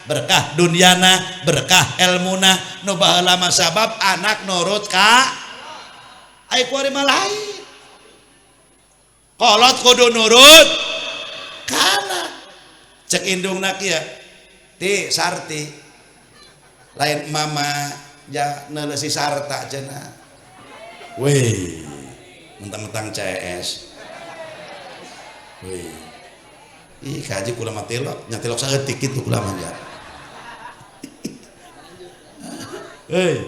Berkah dunyana, berkah elmuna. Nu baheula mah sabab anak nurut ka ai kuari mah lain. Kolot kudu nurut ka anak. Cek indungna kieu, ti sarti lain mama ja neuleusi sarta cenah. Weh, mentang-mentang CS. Weh. Ih, kaji kula mah tilok, nya tilok saeutik kitu kula mah ja. Hei.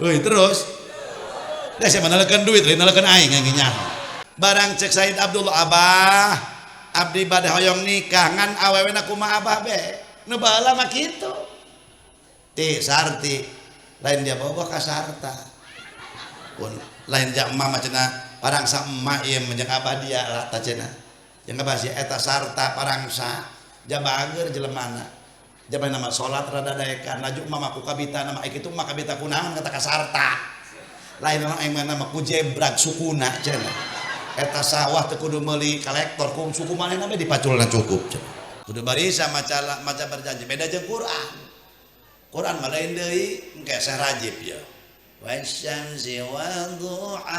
Hei, terus. Da sia mah nalekeun duit, lain nalekeun aing aing nyaho. Barang cek Said Abdullah, abah, abdi bade hoyong nikah ngan awewena kumaha abah be. Nu baheula mah kitu. Ti sarti lain dia bogoh ka sarta. Pun lain ja emak mah cenah parangsa emak ieu mah jeung abah dia lah ta cenah. Jeung abah si eta sarta parangsa ja bager jelemana. Jaman nama salat rada daekan laju emak mah ku kabita nama kitu emak kabita kunaon kata ka sarta. Lain orang aing mah nama ku jebrag sukuna cenah. Eta sawah teu kudu meuli kolektor ku suku manehna we dipaculna cukup cenah. Kudu barisa maca berjanji beda jeung Quran. Quran mah lain deui engke seh rajib ya. Wasyamsi wadduhaha.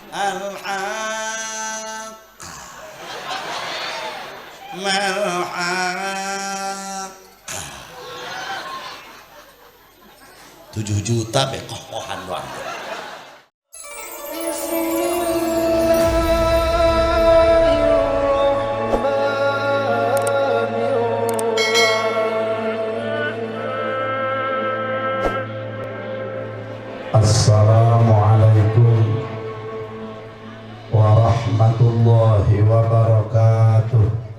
Al-haq mal-haq. 7 juta bekokohan doang. Assalamualaikum warahmatullahi wabarakatuh.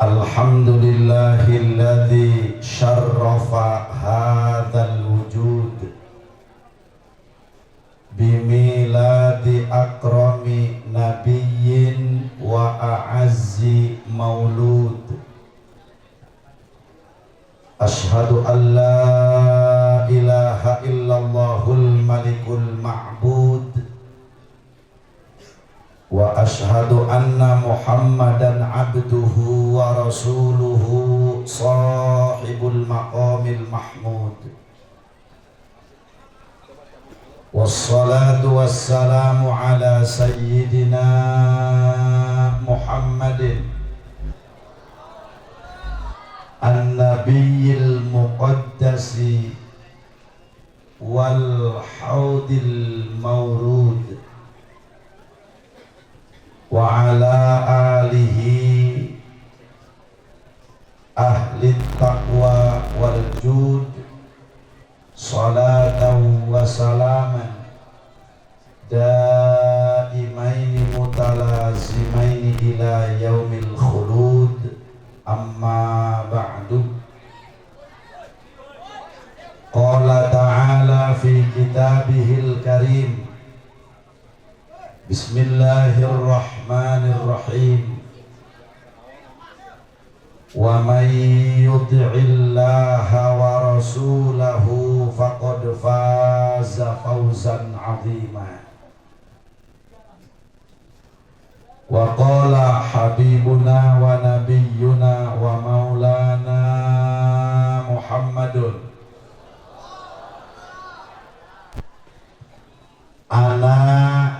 Alhamdulillahilladzi syarrafa hadzal wujud bimiladi akrami nabiyyin wa a'azzi maulud. Asyhadu an la ilaha illallahul malikul ma'bud wa asyhadu anna Muhammadan abduhu wa rasuluhu sahibul maqamil mahmud. Wassalatu wassalamu ala sayyidina Muhammadin an-nabiyil muqaddasi wal haudil maurud wa ala alihi ahli taqwa wal jud salatan wa salaman daimaini mutalazimaini ila yaumil khulud. Amma ba'du. Qala ta'ala fi kitabihil karim. Bismillahirrahmanirrahim. Wa man yuti'illaha wa rasulahu faqad faza fawzan 'azima. Wa qala habibuna wa nabiyyuna wa maulana Muhammadun ana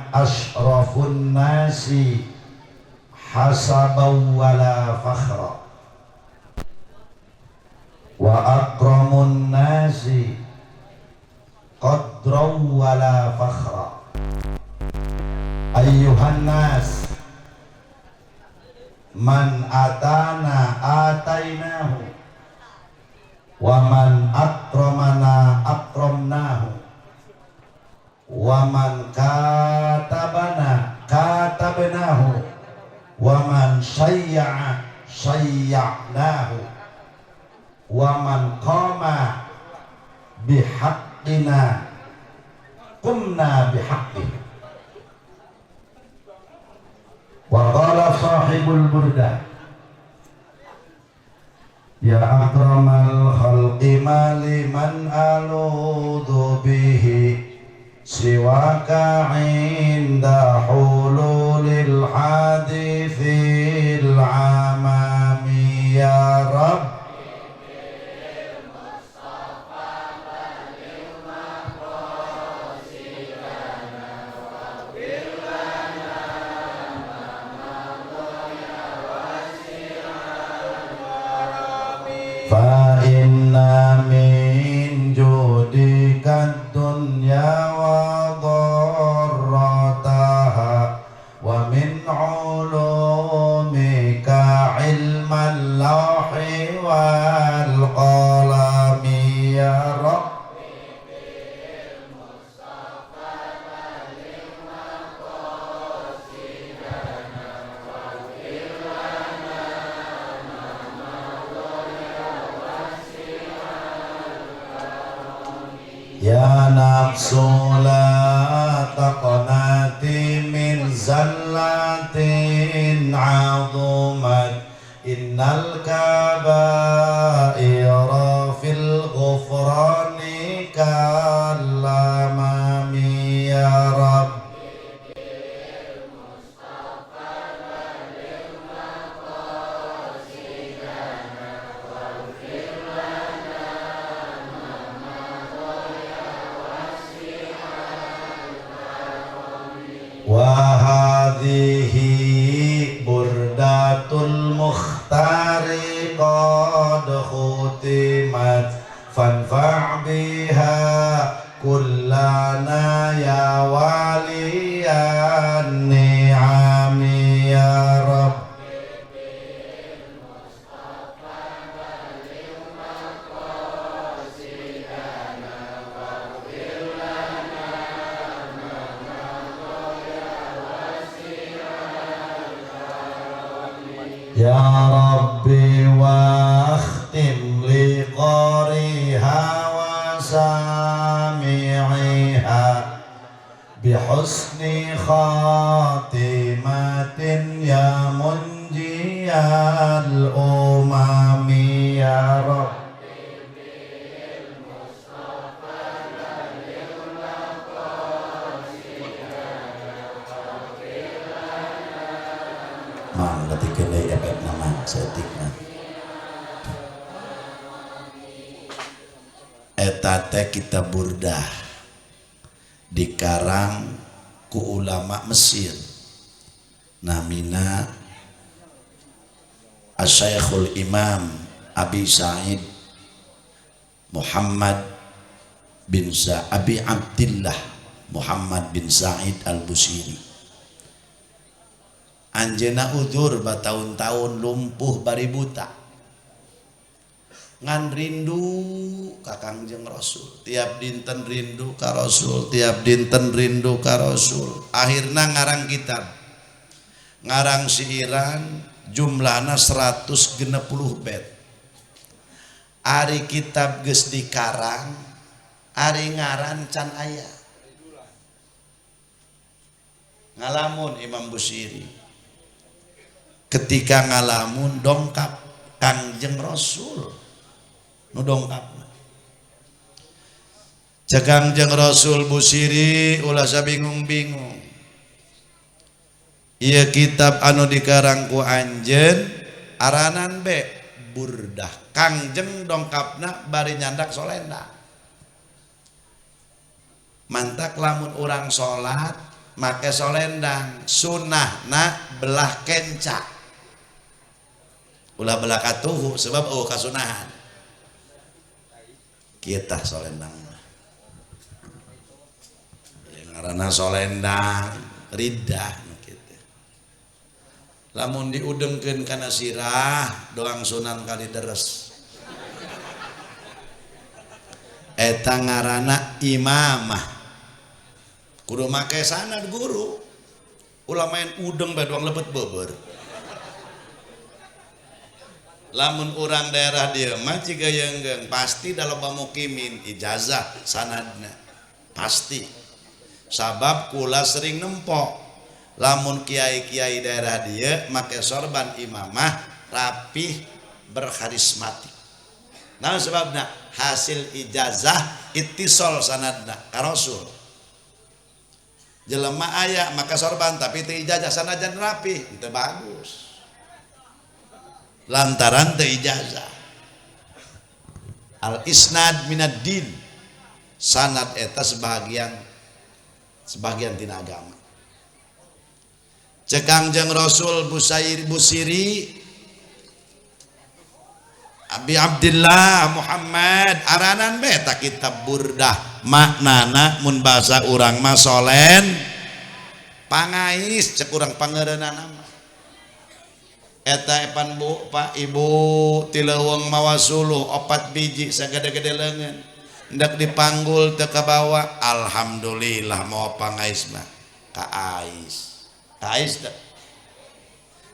asyrafun nasi hasaban wala fakhra wa akramun nasi qadran wala fakhra. Ayyuhan nas man atana atainahu wa man akramana akramnahu wa man katabana katabnahu wa man sayya'a sayya'nahu wa man qama bihaqqina qumna bihaqqihi. Wa qala sahibul burdah Ya akramal khalqi ma liman aludhu bihi siwaka inda hululil hadithil amami ya Rabb. Fa inna min judika dunya wa dharrataha wa min ulumika ilmal lawhi wal qalami ya Rabb. Ya nafsu la taqnati min zallatin 'azumat innal kaba'ira fil ghufrani kallamami ya Rabb. Wa hadhihi burdatul mukhtari qad khutimat fanfa' biha kullana ya waliyan ni'ami ya Rabb. Ya Rabbi wakhtim li qariha wa sami'iha bihusni khatimatin ya munjiyal umami ya Rabb. Mang ketika deui efek nama saeutikna eta teh kitab Burdah dikarang ku ulama Mesir namina Asy-Syekhul Imam Abi Sa'id Muhammad bin Abi Abdillah Muhammad bin Sa'id Al-Busiri. Anjeuna udzur bataun-taun lumpuh bari buta ngan rindu ka Kangjeng Rasul, tiap dinten rindu ka Rasul, tiap dinten rindu ka Rasul. Akhirna ngarang kitab, ngarang siiran jumlahna 160 bait. Ari kitab geus dikarang, ari ngaran can aya. Ngalamun Imam Busiri. Ketika ngalamun dongkap Kangjeng Rasul nu dongkapna. Cek Kangjeng Rasul Busiri ulah sabingung-bingung. Ieu kitab anu dikarang ku anjeun aranan be Burdah. Kangjeng dongkapna bari nyandak solenda. Mantak lamun urang salat make solendang sunahna belah kenca. Ulah belah katuhu sebab oh kasunahan. Kita solendang. Ya ngaranna solendang ridah nu kitu. Lamun diudengkeun kana sirah doang sunan kali deres. Eta ngaranna imamah. Kudu make sanad guru. Ulah main udeng bae doang lebet beber. Lamun urang daerah dieu mah ciga yeunggeung pasti dalam pamukimin ijazah sanadna pasti. Sabab kula sering nempok lamun kiai-kiai daerah dieu make sorban imamah rapih berkarismatik. Naon sebabna? Hasil ijazah ittisal sanadna ka Rasul. Jelema aya maka sorban tapi teu ijazah sanajan rapi, teu bagus. Lantaran teu ijazah. Al isnad minad din. Sanad eta sebagian tina agama. Cek Kangjeng Rasul Busair Busiri Abi Abdillah Muhammad aranan beta kitab Burdah maknana mun bahasa urang mah solen pangais cek urang pangeureunan mah eta epan bu pak ibu ti leuweung mawa suluh 4 biji sagede-gede leungeun hendak dipanggul teu kabawa alhamdulillah mawa pangais mah kaais kaais teu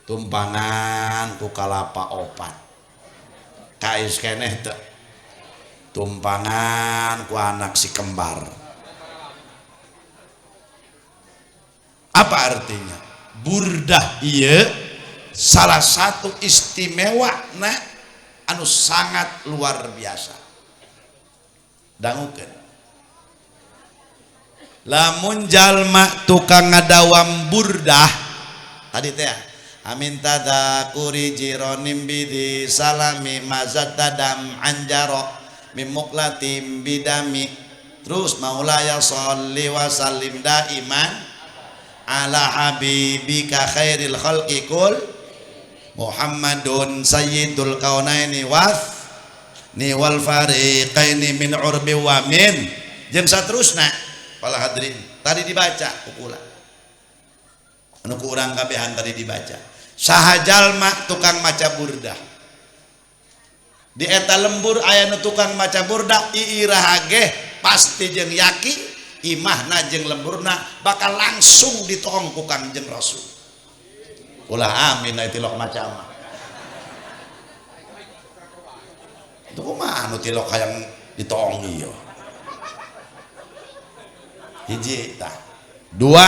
tumpangan ku kalapa 4 kais keneh teu tumpangan ku anak si kembar. Apa artinya? Burdah ieu salah satu istimewa na anu sangat luar biasa. Dangukeun. Lamun jalma tukang ngadawam burdah tadi teh amin tadakuri jironim bidi salami mazat tadam anjaro mimuklatim bidami terus maulaya sholli wa sallim daiman ala habibika khairil khalqi kul Muhammadun sayyidul kaunaini was ni wal fariqaini min urbi wa min jeung saterusna para hadirin tadi dibaca kukula anu ku urang kabehan tadi dibaca saha jalma tukang maca burdah di eta lembur aya nu tukang maca burdah iiraha ge pasti jeung yakin imahna jeung lemburna bakal langsung ditoong ku Kangjeng Rasul. Ulah amin aya tilok maca mah. Itu kumaha anu tilok hayang ditoong ieu. Hiji tah. Dua,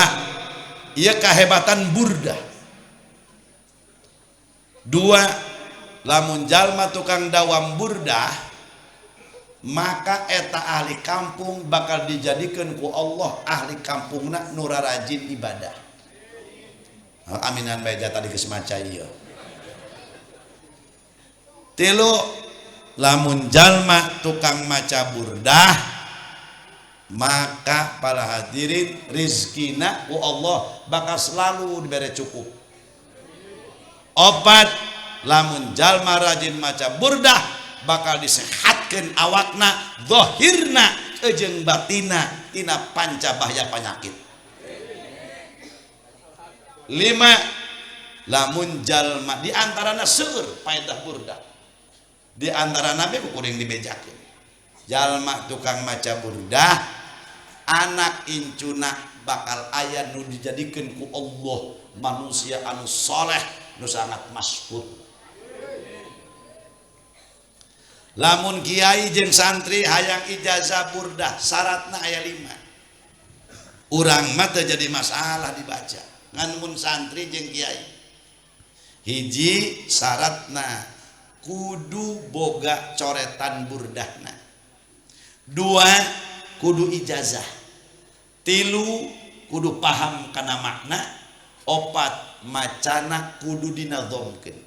ieu kahebatan burdah. Dua, lamun jalma tukang dawam burdah maka eta ahli kampung bakal dijadikeun ku Allah ahli kampungna nu rarajin ibadah. Aminan bae tadi geus maca ieu. Tilu, lamun jalma tukang maca burdah maka para hadirin rizkina ku Allah bakal selalu diberi cukup. Opat, lamun jalma rajin maca burdah bakal disehatkeun awakna zahirna jeung batina tina panca bahaya penyakit. Lima, lamun jalma di antarana seueur paedah burdah di antarana be kuring dibejakeun jalma tukang maca burdah anak incuna bakal aya nu dijadikeun ku Allah manusia anu soleh nu sangat masyhur. Lamun kiai jeung santri hayang ijazah burdah syaratna aya 5. Urang mah teu jadi masalah dibaca. Ngan mun santri jeung kiai. Hiji syaratna kudu boga coretan burdahna. Dua, kudu ijazah. Tilu, kudu paham kana makna. Opat, macana kudu dinazomkeun.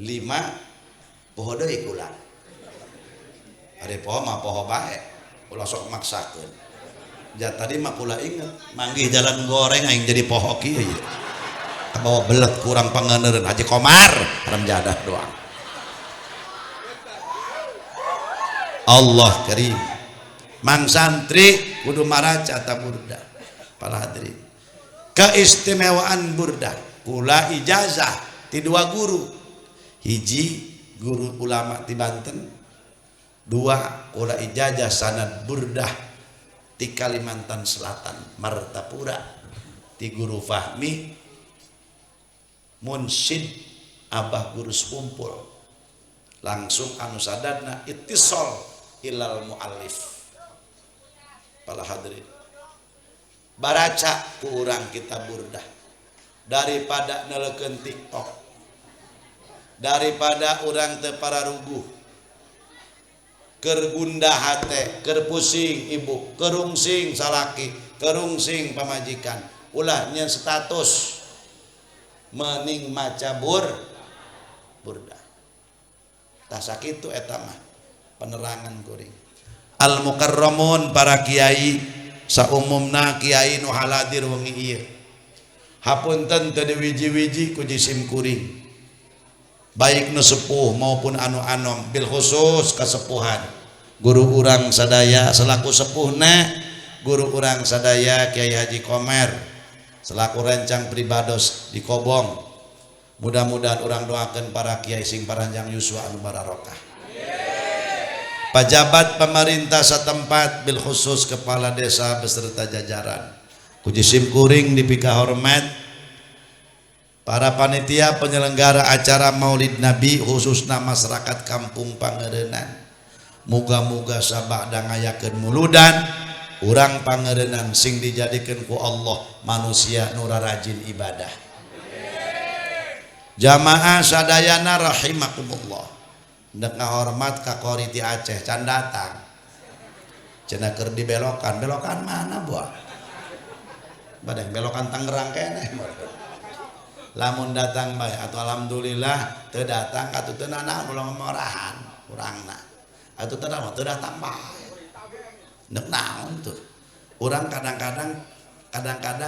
Lima, poho deui kula. Ari poho mah poho bae, ulah sok maksakeun. Ja tadi mah kula inget, manggih jalan goreng aing jadi poho kieu ieu. Kabawa belet kurang panganeureun Haji Komar, haram jadah doang. Allah karim. Mang santri kudu maraca ta burdah. Para hadirin. Keistimewaan burdah, kula ijazah ti dua guru. Hiji guru ulama di Banten, dua kula ijazah sanad burdah di Kalimantan Selatan Martapura ti guru Fahmi Munsyid Abah Guru Sekumpul langsung anu sadarna ittisal ilal muallif. Para hadirin baraca ku urang kita burdah daripada nelekeun TikTok, daripada urang teu pararuguh, Keur gundah hate, keur pusing ibu, kerungsing salaki, kerungsing pamajikan, ulah nyeun status mening maca burdah. Tah sakitu eta mah penerangan kuring. Al mukarramun para kiai saumumna kiai nu haladir wengi ieu. Hapunten teu diwiji-wiji ku jisim kuring. Baik nu sepuh maupun anu anom, bil khusus kasepuhan. Guru urang sadaya selaku sepuhna, guru urang sadaya Kiai Haji Komer selaku rencang pribados di Kobong. Mudah-mudahan urang doakeun para kiai sing paranjang yuswa anu bararokah. Pajabat pemerintah setempat bil khusus kepala desa beserta jajaran. Ku jisim kuring dipika hormat para panitia penyelenggara acara Maulid Nabi khususna masyarakat Kampung Pangarenan. Muga-muga sabada ngayakeun muludan urang Pangarenan sing dijadikeun ku Allah manusia nu rajin ibadah. Jamaah sadayana rahimakumullah. Ndek ngahormat ka qori ti Aceh can datang. Cenah keur dibelokan, belokan mana buah? Badeng belokan Tangerang keneh. Lamun datang bae atau alhamdulillah teu datang atuh teu nanaon ulah morahan urangna. Atuh teu mah teu datang bae. Ndek naon tuh? Urang kadang-kadang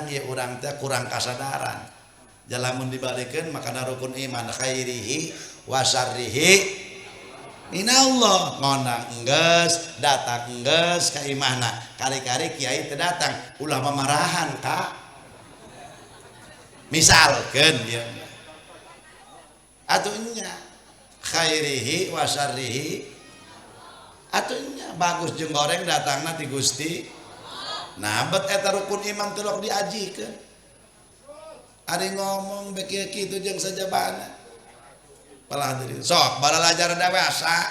ya urang teh kurang kasadaran. Lamun dibalikeun makana rukun iman khairihi wa syarrihi minallah. Ngondang enggeus, datang enggeus ka imahna. Kari-kari kiai teu datang, ulah mamarahan ka. Misalkeun ieu atuh nya khairihi wa syarrihi atuh nya bagus jeung goreng datangna ti Gusti. Nah bet eta rukun iman teu lok diajikeun. Ari ngomong bek kieu kitu jeung sajabana. Palah hadirin sok balalajar dewasa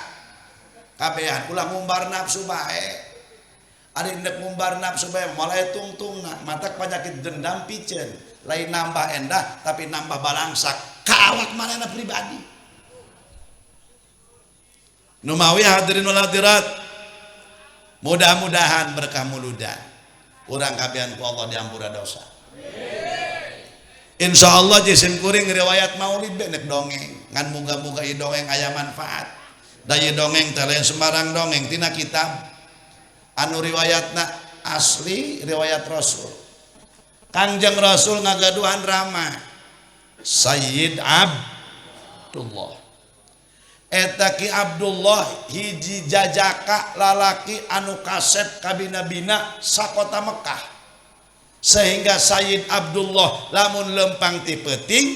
kabehan ulah ngumbar nafsu bae. Ari ndek ngumbar nafsu bae mulai tungtungna matak penyakit dendam piceun. Lain nambah endah tapi nambah balangsak ka awak manehna pribadi. Numawi hadirin wal hadirat, mudah-mudahan berkah muludan urang kabehan ku Allah diampura dosa. Insyaallah jisim kuring riwayat maulid be nek dongeng ngan muga-muga ieu dongeng aya manfaat. Da ieu dongeng teh lain sembarang dongeng tina kitab anu riwayatna asli riwayat Rasul. Kangjeng Rasul ngagaduhan rama Sayyid Abdullah. Eta Ki Abdullah hiji jajaka lalaki anu kasep kabina-bina sakota Mekah. Sehingga Sayyid Abdullah lamun lempang ti peuting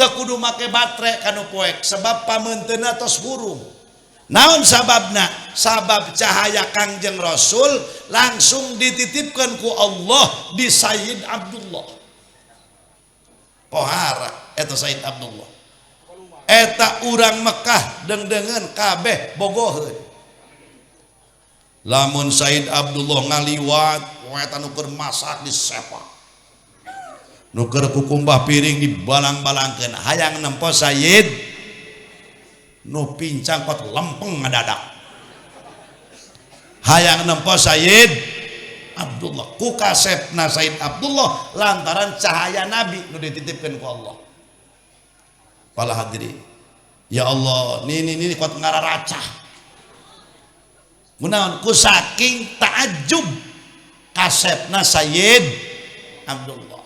teu kudu make batre kanu poek sebab pameunteuna tos hurung. Naon sababna? Sabab cahaya Kangjeng Rasul langsung dititipkan ku Allah di Sayyid Abdullah. Pohara eta Sayyid Abdullah. Eta urang Mekah dengdengeun kabeh bogoheun. Lamun Sayyid Abdullah ngaliwat eta nu keur masak disepak. Nu keur kukumbah piring dibalang-balangkeun hayang nempo Sayyid nu pincang kot lempeng ngadadak. Hayang nempo Sayyid Abdullah ku kasepna Sayyid Abdullah lantaran cahaya Nabi nu dititipkeun ku Allah. Para hadirin, ya Allah, nini kuat ngararacah. Munaon ku saking ta'ajub kasepna Sayyid Abdullah.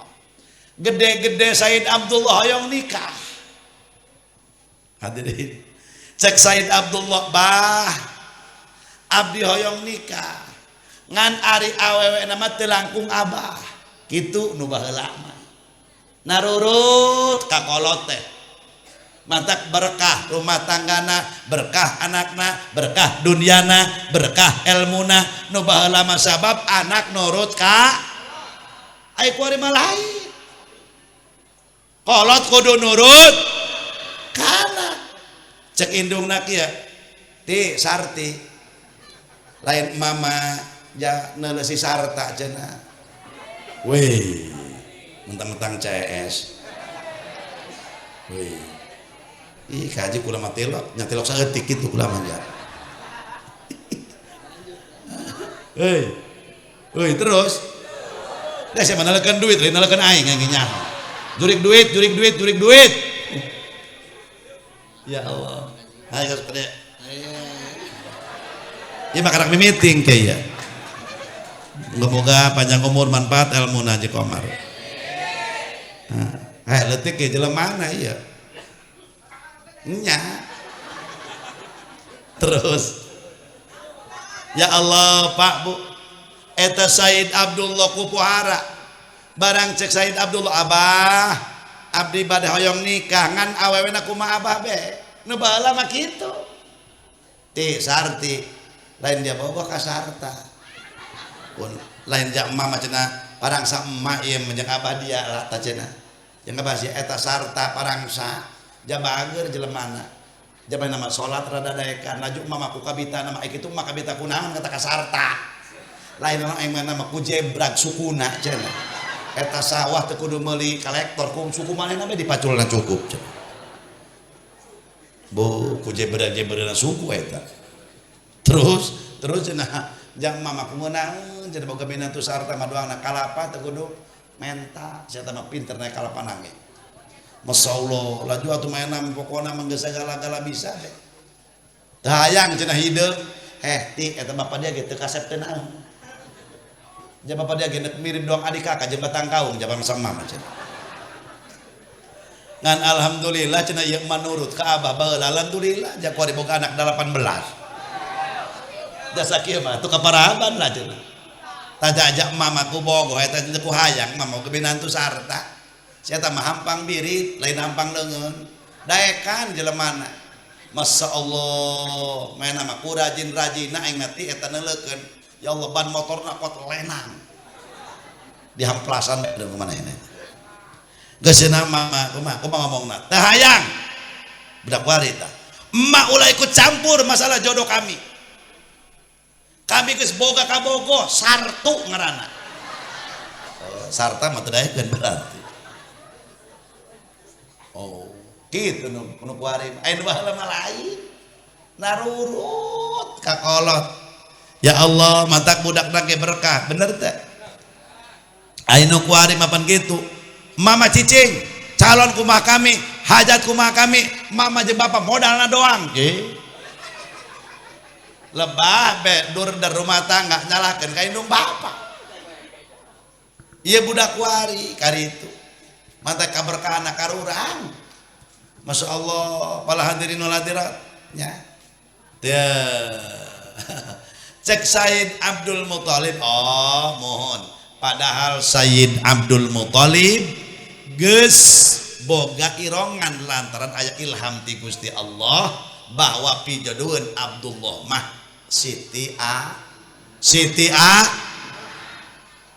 Gede-gede Sayyid Abdullah hoyong nikah. Hadirin, cek Sayyid Abdullah, bah abdi hoyong nikah. Ngan ari awewe nama teu langkung abah. Kitu nu baheula mah. Narurut ka kolot teh. Matak berkah rumah tanggana, berkah anakna, berkah dunyana, berkah elmuna. Nu baheula mah sabab anak nurut ka ai kuari mah lain. Kolot kudu nurut ka anak. Cek indungna kieu, ti sarti lain mama ja neuleusi sarta cenah. Weh, mentang-mentang CS. Weh. Ih, kaji kula mah tilok, nya tilok saeutik kitu kula mah ja. Euy. Euy terus. Da sia nalekeun duit, lain nalekeun aing aing nyaho. Jurik duit, jurik duit, jurik duit. Ya Allah. Hayo geus pada. Ieu mah karak meeting ke ya. Moga-moga panjang umur, manfaat ilmu Haji Komar. Nah, leutik ge jelema mana ieu? Nya. Terus. Ya Allah, Pak, Bu. Eta Said Abdullah kupuhara. Barang cek Said Abdullah, "Abah, abdi bade hoyong nikah ngan awewena kumaha abah be?" Nu baheula mah kitu. Ti Sarti, lain dia bogoh ka Sarta. Pun lain jak emak mah cenah parangsa emak ieu menjang abah dia lah ta cenah. Yang abah si eta Sarta parangsa jabager jelemana. Jaman nama salat rada daekan laju emak ku kabita nama kitu emak kabita kunaon kata ka Sarta. Lain orang aing mah ku jebrag sukuna cenah. Eta sawah teu kudu meuli kolektor ku suku manehna we dipaculna cukup cenah. Bu ku jebrag-jebragna suku eta. Terus terus cenah jang mama ku ngeunaheun cenah boga minantu Sarta mah doangna kalapa teu kudu menta sia mah pinter naik kalapa nange. Masya Allah, laju atuh mainna pokona mah geus sagala-gala bisa we. Teu hayang cenah hideung. Heh ti eta bapa dia ge teu kasep teh naon. Ja bapa dia ge mirip doang adik kakak jeung batang kaung jaban sama mama cenah. Ngan alhamdulillah cenah ieu mah nurut ka abah baheula alhamdulillah ja kuari boga anak 18. Jasa kieu mah atuh kaparaban lah cenah. Tajajak mama ku bogoh eta ku hayang mama ku binantu Sarta. Sia mah hampang birit lain hampang leungeun. Daekan jelemana. Masya Allah, main mah ku rajin-rajinna aing mati eta neuleukeun. Ya Allah ban motorna kuat lenang. Dihamplasan deung kumaha ini. Geus cenah mama kumaha kumaha ngomongna? Teu hayang. Budak wari tah. Emak ulah ikut campur masalah jodoh kami. Kami geus boga kabogoh Sartu ngaranna. Oh, Sarta mah teu daekeun berarti. Oh, kitu nu nu kuari. Aya nu baheula mah lain. Narurut ka kolot. Ya Allah, matak budakna ge berkah, bener teh? Aya nu kuari mah pan kitu. Mama cicing, calon kumaha kami, hajat kumaha kami, mama jeung bapa modalna doang. Lebah be dur dar rumah tangga nyalahkeun ka indung bapa. Ieu budak kuari kari itu. Mata kaberkahan karurang. Masya Allah, para hadirin wal hadirat nya. Teu. Cek Sayyid Abdul Muthalib, oh mohon. Padahal Sayyid Abdul Muthalib geus boga irongan lantaran aya ilham ti Gusti Allah bahwa pijodoheun Abdullah mah Siti A, Siti A.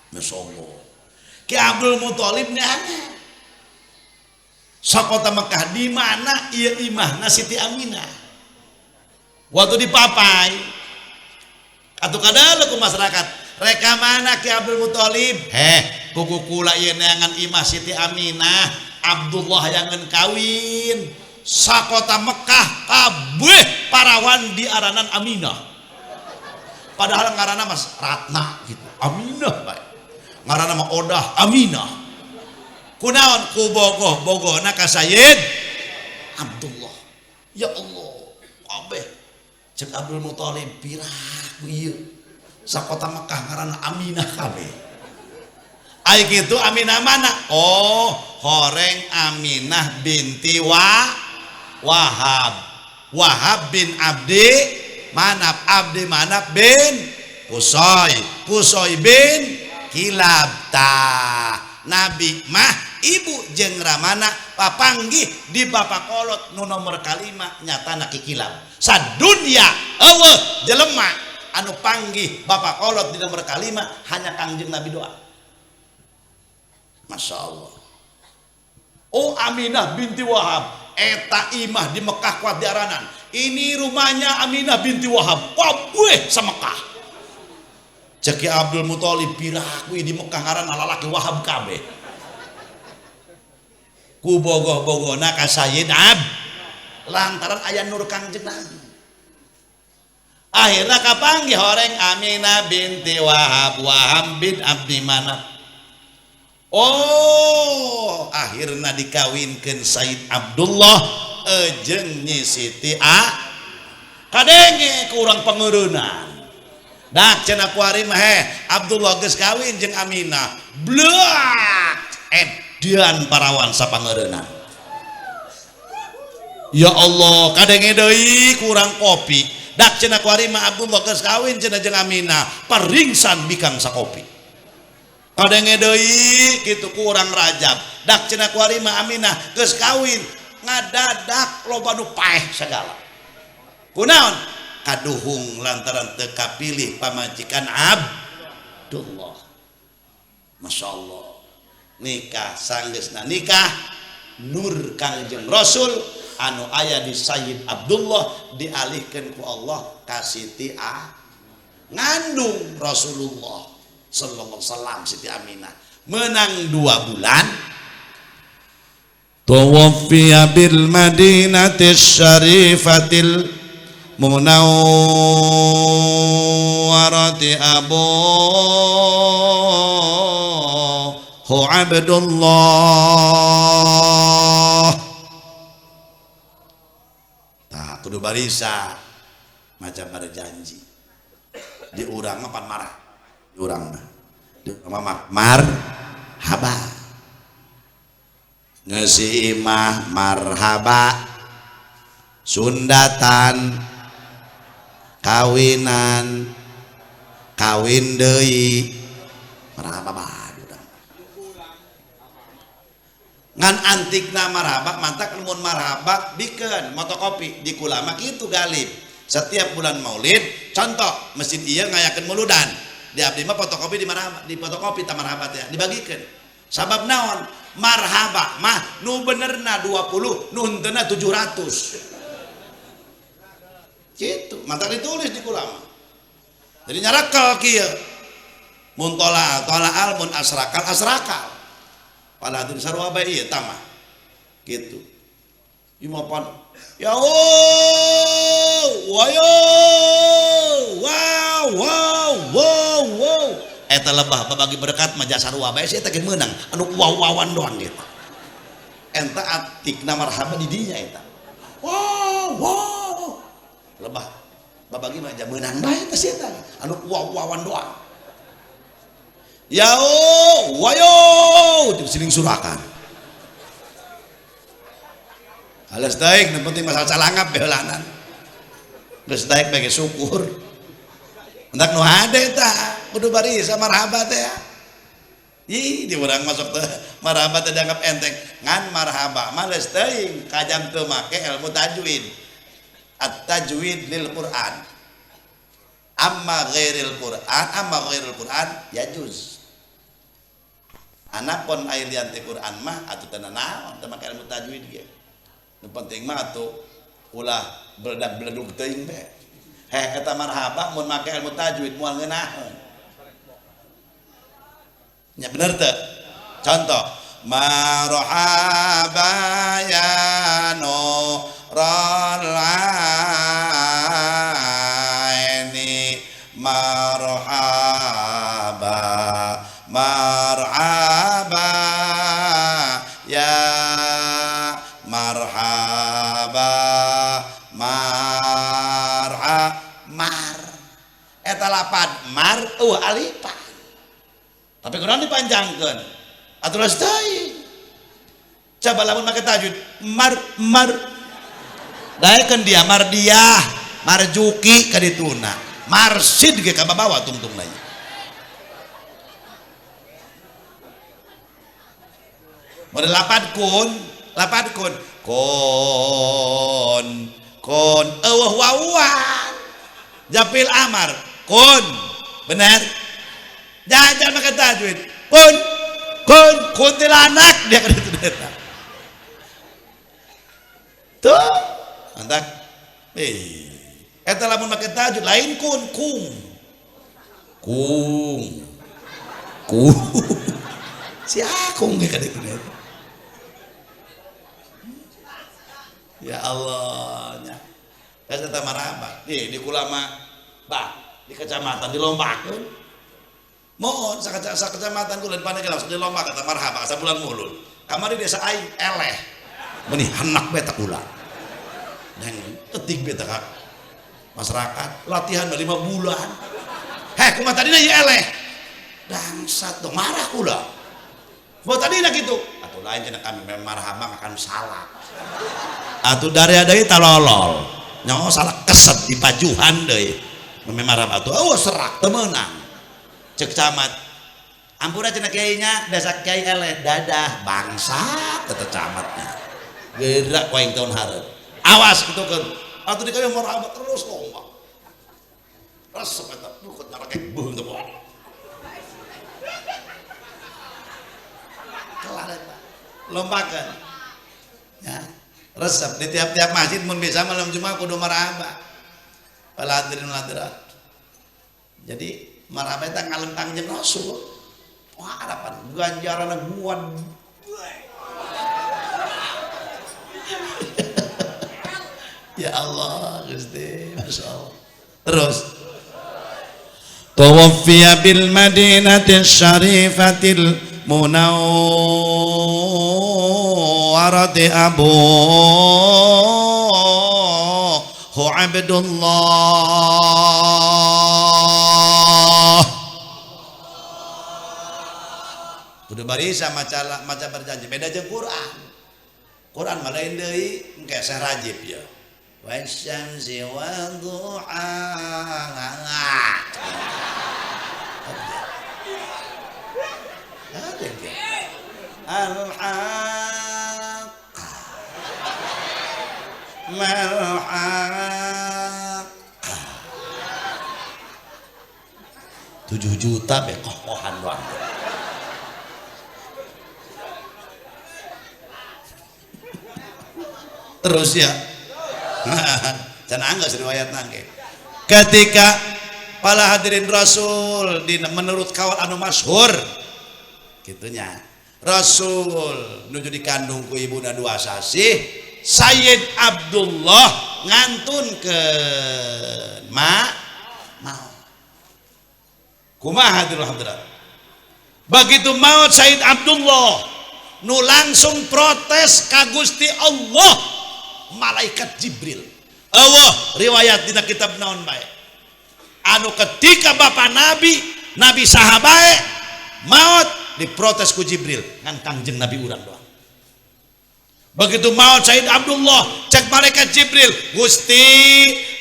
Masya Allah. Ki Abdul Muthalib nih aneh. Sakota Mekah di mana ieu imahna Siti Aminah? Waktu dipapai atuh kadal ku masyarakat reka mana Ki Abdul Muthalib? Heh, kuku kula ieu neangan imah Siti Aminah, Abdullah yang kawin. Sakota Mekah kabeh parawan di aranan Aminah. Padahal ngaranna Mas Ratna gitu. Aminah bae. Ngaranna mah Odah Aminah. Kunaon ku bogoh bogohna ka Sayyid Abdullah. Ya Allah, kabeh cek Abdul Muthalib piraku ieu. Sakota Mekah ngaranna Aminah kabeh. Ai kitu Aminah mana? Oh, horeng Aminah binti Wahab. Wahab bin Abdi Manaf, Abdi Manaf bin Qushay, Qushay bin Kilab. Tah, Nabi mah ibu jeung ramana papanggih di bapak kolot nu nomor kalima nyatana Ki Kilab. Sadunya eueuh jelema anu panggih bapak kolot di nomor kalima hanya Kangjeng Nabi doa. Masya Allah. Oh Aminah binti Wahab, eta imah di Mekah kuat diaranan. Ini rumahnya Aminah binti Wahab, kabeh sa Mekah. Cek Ki Abdul Muthalib piraku di Mekah ngaranna lalaki Wahab kabeh. Ku bogoh-bogohna ka Sayyid Ab lantaran aya nur Kangjeng Nabi. Akhirna kapanggih horeng Aminah binti Wahab, Wahab bin Abdi Manaf. Oh, akhirna dikawinkeun Said Abdullah jeung Nyi Siti A. Kadenge kurang pangeureunnan. Dak cenah kuari mah heh, Abdullah geus kawin jeung Aminah. Blak edan parawan sapangeureunnan. Ya Allah, kadenge deui kurang kopi. Dak cenah kuari mah Abdullah geus kawin cenah jeung Aminah, paringsan bikang sakopi. Kadenge deui kitu kurang Rajab. Dak cenah kuari mah Aminah geus kawin, ngadadak loba nu paeh sagala. Kunaon? Kaduhung lantaran teu kapilih pamajikan Abdullah. Masya Allah. Nikah sanggeusna nikah nur Kangjeng Rasul anu aya di Sayyid Abdullah dialihkeun ku Allah ka Siti A. Ngandung Rasulullah sallallahu alaihi wasallam Siti Aminah menang 2 bulan. Tuwaffiya bil madinati syarifatil munawwarati abuhu Abdullah. Tah kudu barisa macam pada janji. Di urang mah pan marah. Di urang mah. Di urang mah marhaba. Ngeusi imah marhaba. Sundatan kawinan kawin deui marhaba bae urang. Ngan antikna marhaba mantak mun marhaba bikeun motokopi di kula mah kitu galib. Setiap bulan Maulid contoh masjid ieu ngayakeun muludan di abdi mah fotokopi di marhaba, di fotokopi ta marhaba teh dibagikeun. Sabab naon? Marhaba mah nu benerna 20 nu henteuna 700. Gitu, mantak ditulis di kula mah. Jadi nyarakel kieu. Mun tola tolaal mun asrakal asrakal. Padahal itu sarua bae ieu tah mah. Gitu. Ieu mah pan ya oh, wayo. Wow, wow, wow, wow. Eta lebah babagi berkat mah jasa sarua bae sia teh meunang anu waw-wawan doang gitu. Eta atikna marhaba di dinya eta. Wow, wow. Lebah babagi mah meunang bae teh sia teh anu waw-wawan doang. Ya oh, wayo siling surakan. Halas daek nu penting masalah calangap beulanan. Geus daek bae syukur. Entak nu hade tah kudu barisa marhaba teh. Ih di urang masuk teh marhaba teh dianggap enteng. Ngan marhaba mah geus teuing kajam teu make ilmu tajwid. At-tajwid lil Quran. Amma ghairil Quran, amma ghairil Quran yajuz. Anapun aya lian teh Quran mah atuh teu nanaon teu make ilmu tajwid ge. Nu penting mah atuh ulah beledag-beledug teuing bae. Heh eta marhaba mun make ilmu tajwid moal ngeunaheun. Nya bener teu? Contoh marhaba ya nurul aini marhaba marhaba ya marhaba marha mar eta lapad mar eueuh alifan tapi kurang dipanjangkeun atuh geus teuing. Coba lamun make tajwid mar mar daekeun dia mardiah marjuki ka dituna marsid ge ka babawa tungtungna. Model lapad kun lapad kun kun kun eueuh wawan japil amar kun bener jajan make tajwid kun kun kuntilanak dia ka ditu eta tuh antak eta lamun make tajwid lain kun kung kung kung si akung ge ka ditu eta. Ya Allah nya. Geus eta marhaba. Di kulama Bah, di kecamatan dilombakeun. Mohon sakecamatan kula di Pandeglang langsung dilomba kata marhaba sabulan mulul. Kamari desa aing eleh. Meuni henak bae teh kula. Dan ketik beta kak masyarakat latihan 5 bulan. Heh, kumaha tadina ieu eleh. Dangsat dong marah kula. Buat tadina kitu. Atuh lain cenah kami marhaba makan salak. Atuh dari deui talolol. Nyaho salak keset dipajuhan deui. Marhaba atuh oh serak teu meunang. Cek camat. Ampura cenah kiainya desa kiai eleh dadah bangsat kata camatnya. Gerak ku aing tahun hareup. Awas kitu kan. Atuh di kaya marhaba terus lomba. Resep eta bukut ngarakek beuh teu poho. Kelar eta. Lombakeun. Ya. Resep di tiap-tiap masjid mun bisa malam Jumat kudu marhaba. Para hadirin hadirat. Jadi marhaba eta ngalem Kangjeng Rasul. Wah, harapan ganjaranna guan. Ya Allah, Gusti, Masya Allah. Terus tuwaffiya bil madinati syarifatil munawwarati abuhu Abdullah. Kudu barisa maca berjanji beda jeung Quran. Quran mah lain deui engke Syekh Rajib ya. Wasyamsi wadduhaha. Al-haqq mal-haqq. 7 juta bekokohan doang. Terus ya. Can anggeus riwayat nangge. Ketika para hadirin Rasul di menurut kawan anu masyhur gitunya. Rasul nuju dikandung ku ibuna 2 sasih, Sayyid Abdullah ngantunkeun ma maut. Kumaha hadirin hadirat? Begitu maut Sayyid Abdullah nu langsung protes ka Gusti Allah malaikat Jibril. Allah riwayat dina kitab naon bae. Anu ketika bapak Nabi, Nabi saha bae maut diprotes ku Jibril ngan Kangjeng Nabi urang doang. Begitu maut Sayyid Abdullah cek malaikat Jibril, Gusti,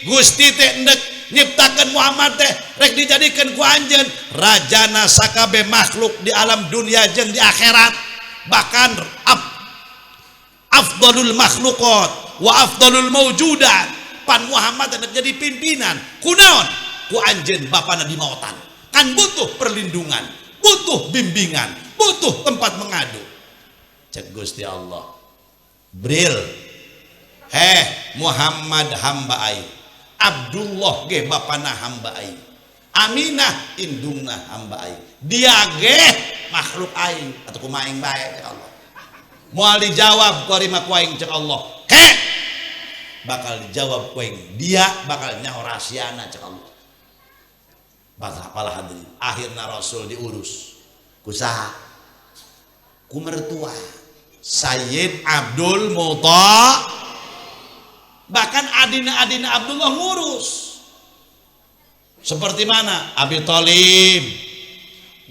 Gusti teh endek nyiptakeun Muhammad teh rek dijadikeun ku anjeun rajana sakabe makhluk di alam dunia jeung di akhirat, bahkan afdalul makhluqat wa afdalul mawjudat. Pan Muhammad endek jadi pimpinan kunaon ku anjeun bapana di mautan kan butuh perlindungan, butuh bimbingan, butuh tempat mengadu. Cek Gusti Allah, Bril, heh Muhammad hamba aing, Abdullah ge bapana hamba aing, Aminah indungna hamba aing, dia ge makhluk aing atau kumaha aing bae cek Allah. Moal dijawab ku ari mah ku aing cek Allah, ke bakal dijawab ku aing, dia bakal nyaho rahasiana cek Allah. Bakal apalah hadirin, akhirna Rasul diurus ku saha? Ku mertua Sayyid Abdul Muthalib. Bahkan adina-adina Abdullah ngurus. Seperti mana? Abi Thalib,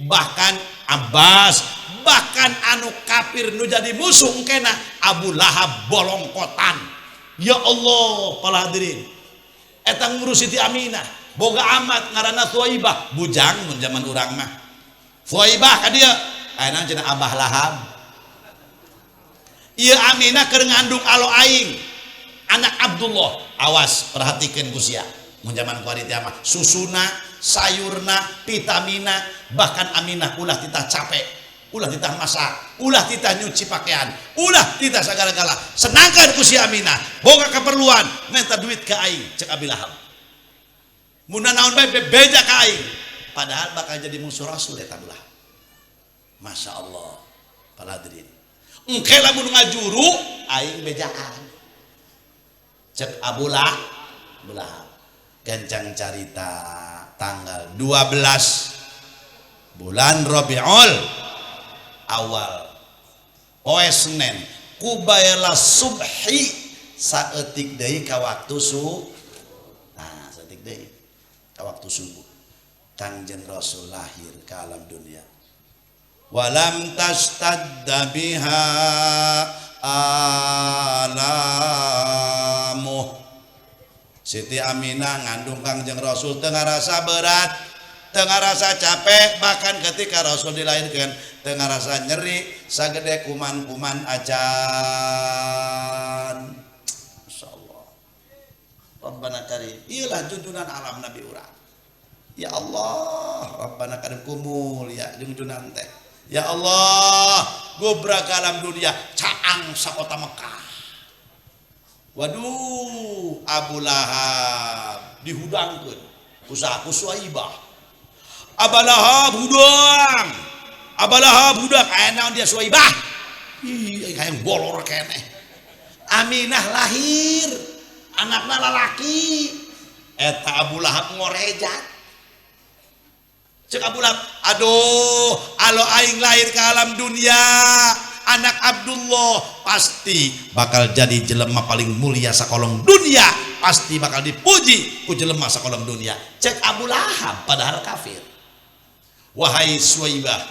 bahkan Abbas, bahkan anu kafir nu jadi musuh kena Abu Lahab bolongkotan. Ya Allah, para hadirin. Eta ngurus Siti Aminah, boga amat ngaranna Thuwaibah, bujang mun zaman urang mah. Thuwaibah ka dieu, ayeuna cenah Abah Lahab. Ieu Aminah keur ngandung alo aing, anak Abdullah. Awas, perhatikeun ku sia. Mun zaman kuari teh mah susuna, sayurna, vitamina, bahkan Aminah ulah titah capek, ulah titah masak, ulah titah nyuci pakaian, ulah titah sagala-gala. Senangkan ku si Aminah, boga keperluan, minta duit ke aing, cek Abi Lahab. Mun naon bae bebeja ka aing, padahal bakal jadi musuh Rasul eta Abu Lahab. Masya Allah, para hadirin. Engke lamun ngajuru aing bejaan. Cek Abu Lahab. Gancang carita tanggal 12 bulan Rabiul Awal poe Senin kubaila subhi saeutik deui ka waktu su nah saeutik deui ka waktu subuh Kangjeng Rasul lahir ke alam dunia. Walam tastadda biha alamuh. Siti Aminah ngandung Kangjeng Rasul teu ngarasa berat, teu ngarasa capek, bahkan ketika Rasul dilahirkan teu ngarasa nyeri sagede kuman-kuman acan. Insyaallah. Rabbana karim. Iyalah junjunan alam Nabi urang. Ya Allah, Rabbana karim kumul ya junjunan teh. Ya Allah, gobrak alam dunia caang sakota Mekah. Waduh, Abu Lahab dihudangkeun ku saha? Ku Suwaibah. Abu Lahab hudang. Abu Lahab hudang, aya naon dia Suwaibah? Ih, hayang bolor keneh. Aminah lahir, anakna lalaki. Eta Abu Lahab ngorejat. Cek Abu Lahab, aduh, alo aing lahir ke alam dunia, anak Abdullah pasti bakal jadi jelema paling mulia sakolong dunia, pasti bakal dipuji ku jelema sakolong dunia. Cek Abu Lahab padahal kafir. Wahai Suwaibah,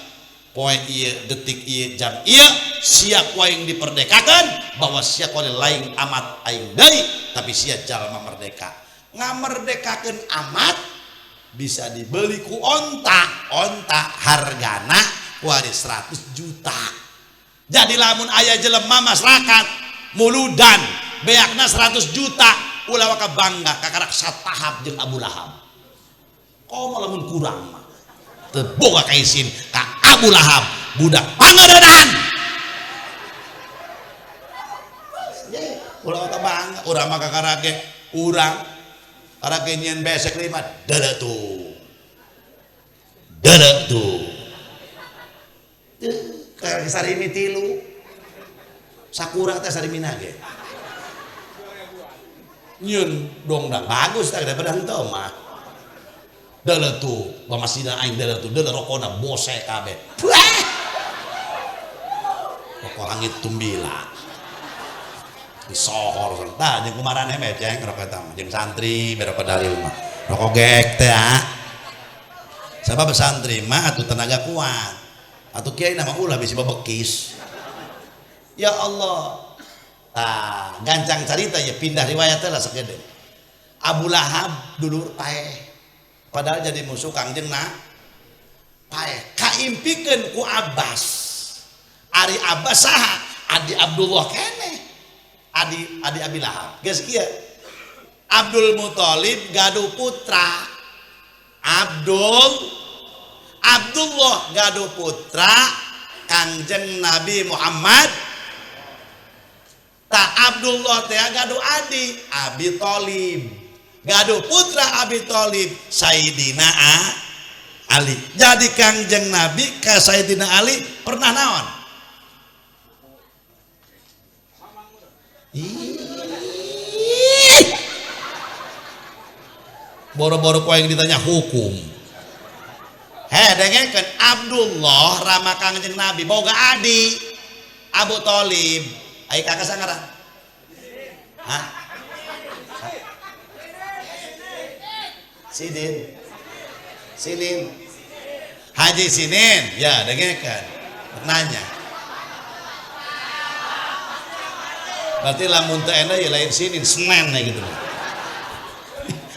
poe ieu detik ieu jam ieu sia ku aing diperdekakan bahwa sia ku lain amat aing deui, tapi sia jalma merdeka. Ngamerdekakeun amat bisa dibeli ku onta, onta hargana kuari 100 juta. Jadi lamun aya jelema masyarakat muludan beakna 100 juta ulah waka bangga kakarak satahap jeung Abu Lahab. Komo lamun kurang mah teu boga kaisin ka Abu Lahab budak pangadenan. Ulah waka bangga urang mah kakarak ge urang karake nyieun besek lima deuleu tuh. Deuleu tuh. Kayak sarimi tilu. Sakura teh sarimina ge. Nyieun dongdang bagus teh daripada henteu mah. Deuleu tuh, pamasina aing deuleu tuh, deuleu rokona bose kabeh. Wah. Rokok langit tumbila. Disohor tah jeung kumaraneh mah ceng rokok eta mah jeung santri berapa dalil mah. Rokok gek teh ah. Sabab santri mah atuh tenaga kuat. Atuh kiai nama ulah bisi bebekis. Ya Allah. Tah, gancang carita ya pindah riwayat teh lah sakedeung. Abu Lahab dulur paeh. Padahal jadi musuh Kangjeng na paeh. Kaimpikeun ku Abbas. Ari Abbas saha? Adi Abdullah keneh. Adi Abi Lahab. Geus kieu. Abdul Muthalib gaduh putra. Abdullah gaduh putra Kangjeng Nabi Muhammad. Tak Abdullah teh gaduh adi Abi Thalib. Gaduh putra Abi Thalib Sayyidina Ali. Jadi Kangjeng Nabi ka Sayyidina Ali pernah naon? Boro-boro ku aing ditanya hukum. Heh, dengekeun Abdullah rama Kangjeng Nabi boga adi Abu Thalib. Ai kakak sangaran? Hah? Sidin. Sinin. Haji Sinin. Ya, dengekeun. Nanya. Berarti lamun teu enak ya lain Sinin, Senen ya gitu.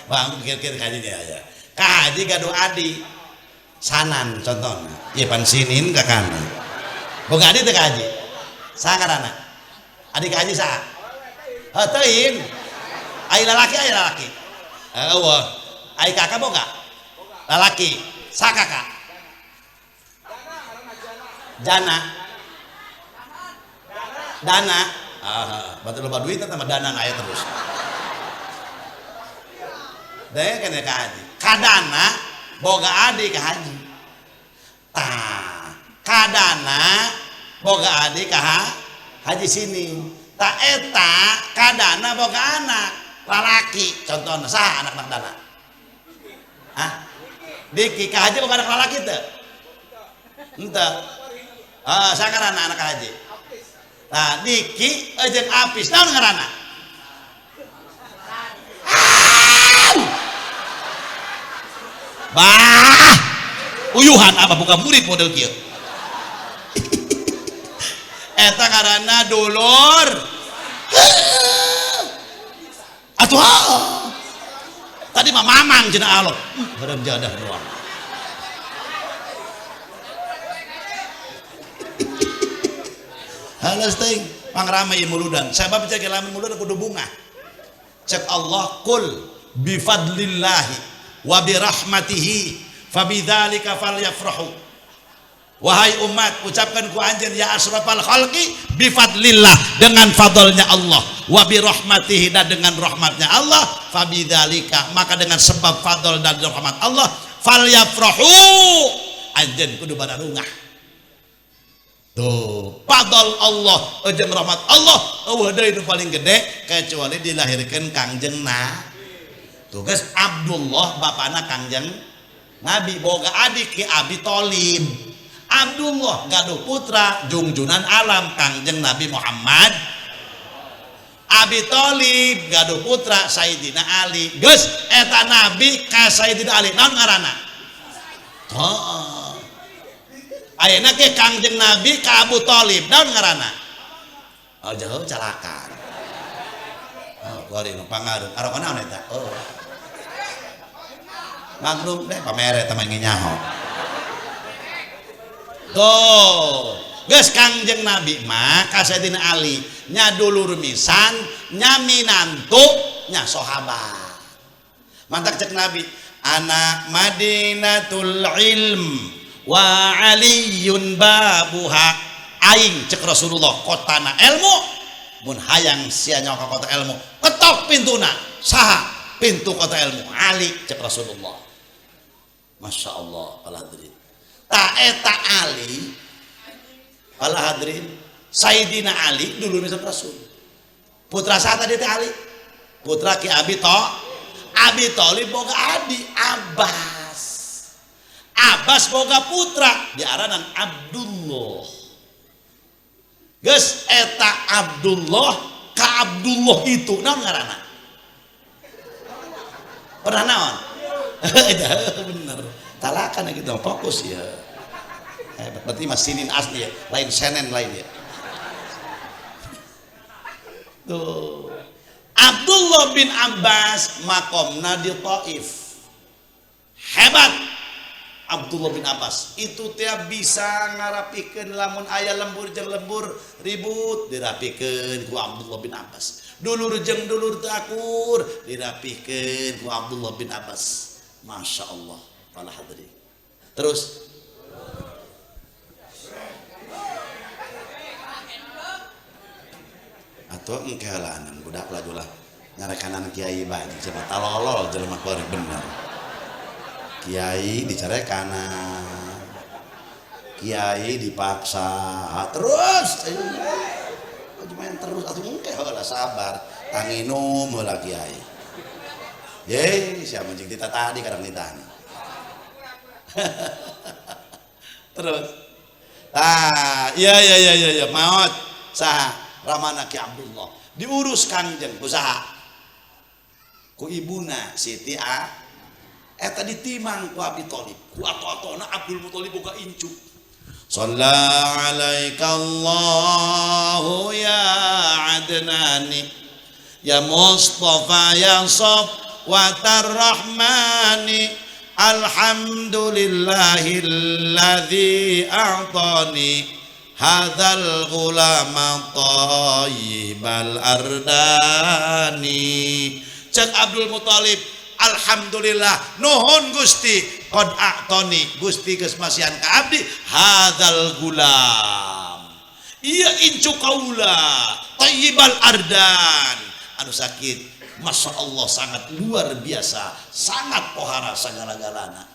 Bang, kira-kira kajinya ya. Ka haji gaduh adi. Sanan contohna. Ieu pan Sinin ka kana. Boga adi teh ka haji. Saha ngaranna? Adi ka haji saha? Heuh teuing. Ai lalaki ai lalaki. Eueuh. Ai kakak boga? Lalaki. Saha kakak? Jana. Dana. Ah, berarti loba duit tambah dana aya terus. Deh kan ya ka haji. Kadana boga adi ka haji. Tah, kadana boga adi ka haji sini. Ta eta kadana boga anak lalaki. Contohna saha anak-anak dana? Hah? Diki ka haji boga anak lalaki teu? Henteu. Ah, saha ngaranna anak haji? Nah, Diki jeung Apis naon ngaranna? Bah, uyuhan apa buka murid model kieu. Eta ngaranna dulur. Atuh tadi mah mamang cenah alok. Haram jadah doang. Halas teuing pangrame ieu muludan. Sabab cek lamun muludan kudu bungah. Cek Allah kul bi fadlillahi wa bi rahmatihi fabidzalika falyafrahu. Wahai umat, ucapkan ku anjeun ya asrafal khalqi bi fadlillah, dengan fadlnya Allah, wa bi rahmatihi, dan dengan rahmatnya Allah, fabidzalika, maka dengan sebab fadl dan rahmat Allah, falyafrahu, anjeun kudu bararungah. Tuh, fadl Allah jeung rahmat Allah eueuh deui nu paling gede kecuali dilahirkeun Kangjeng Nabi. Tugas Abdullah bapana Kangjeng Nabi boga adik Ki Abi Thalib. Abdullah gaduh putra jungjunan alam Kangjeng Nabi Muhammad. Abi Thalib gaduh putra Sayyidina Ali. Geus eta Nabi ka Sayyidina Ali naon ngaranna? Heeh. Ayeuna ke Kangjeng Nabi ka Abu Thalib naon ngaranna? Oh jauh calakan. Oh kuari nu pangaruh. Arok naon eta? Oh. Magnum deh pamere teh mah nyaho. Tuh, geus Kangjeng Nabi mah ka Sayyidina Ali nya dulur misan, nya minantu, nya sahabat. Mantak cek Nabi, ana Madinatul ilm wa aliyun babuha. Aing cek Rasulullah kotana ilmu, mun hayang sia nyawa ka kota ilmu, ketok pintuna. Saha pintu kota ilmu? Ali cek Rasulullah. Masya Allah, para hadirin. Ta eta Ali, para hadirin, Sayyidina Ali dulu misal Rasul. Putra saha tadi teh Ali? Putra Ki Abi Abi Thalib boga adi Abbas. Abbas boga putra diaranan Abdullah. Geus eta Abdullah ka Abdullah itu naon ngaranna? Pernah naon? Bener. Talakan gitu fokus ya. Hebat. Berarti mas sinin asli ya, lain senen lain ya. Tuh. Abdullah bin Abbas makomna di Taif. Hebat. Abdullah bin Abbas itu tiap bisa ngarapikeun lamun aya lembur jeung lembur ribut dirapikeun ku Abdullah bin Abbas. Dulur jeung dulur teu akur dirapikeun ku Abdullah bin Abbas. Masya Allah para hadirin. Terus atau engkelanan budak lajulah nyarekanan kiai bae jelema talolol jelema kuari bener. Kiai dicarekanan, kiai dipaksa terus, main terus atuh engke heula sabar tanginum heula kiai. Ye, siapa mancing tita tadi kadang ditanya. Terus, ah, iya iya iya iya ya, maot saha ramana Ki Abdullah diurus Kangjeng ku saha? Ku ibuna Siti A. Eta ditimang ku Abi Thalib, ku ato-atona Abdul Muthalib boga incu. Shalla alaikallahu ya Adnani ya Mustafa ya Safwatar Rahmani alhamdulillahilladzi a'tani hadzal ghulama thayyibal ardani. Cek Abdul Muthalib, alhamdulillah nuhun Gusti qad a'tani, Gusti geus masihan ka abdi hadzal gulam, ieu incu kaula thayyibal ardan anu sakit. Masya Allah sangat luar biasa, sangat pohara segala-galana.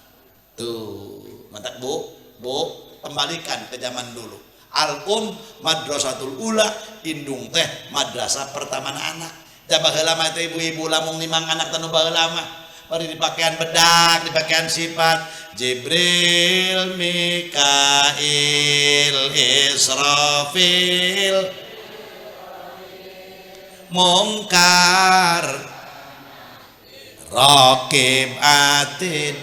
Tuh, mantap bu, bu, kembalikan ke zaman dulu. Al-um madrasatul ula, indung teh madrasah pertama anak. Da baheula mah teh ibu-ibu lamung nimang anak tanu baheula mah. Bari dipakean bedak, dipakean sifat Jibril, Mikail, Israfil, Mungkar, Raqib, Atid.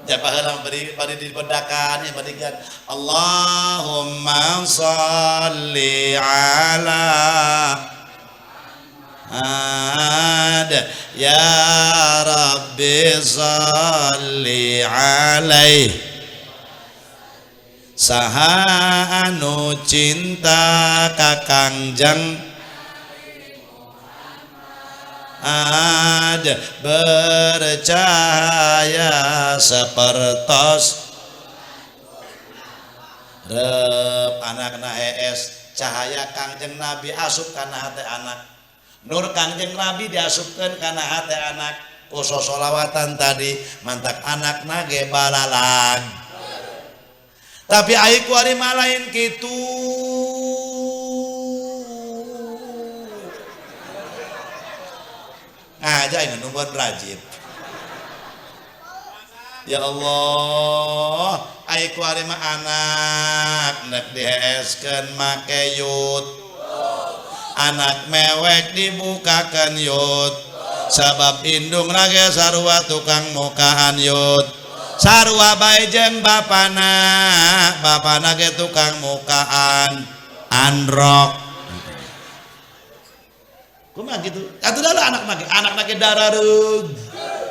Japa heula bari bari dibedakan ya bari kan Allahumma shalli ala ada ya Rabbi shalli alaihi. Saha anu cinta ka Kangjeng ada bercahaya sepertos rep anakna hees cahaya Kangjeng Nabi asup kana hate anak, nur Kangjeng Nabi diasupkeun kana hate anak. Ku sosolawatan tadi mantak anakna ge balalag. Tapi ai kuari mah lain kitu. Aja ini nungguan rajin. Ya Allah, ai kuari mah anak nek diheeskeun make yut, anak mewek dibukakeun yut, sabab indung rage sarua tukang mukaan yut, sarua bae jeung bapana, bapana ge tukang mukaan androk. Kumaha gitu? Atuh dah anak mah, anak mah darareug,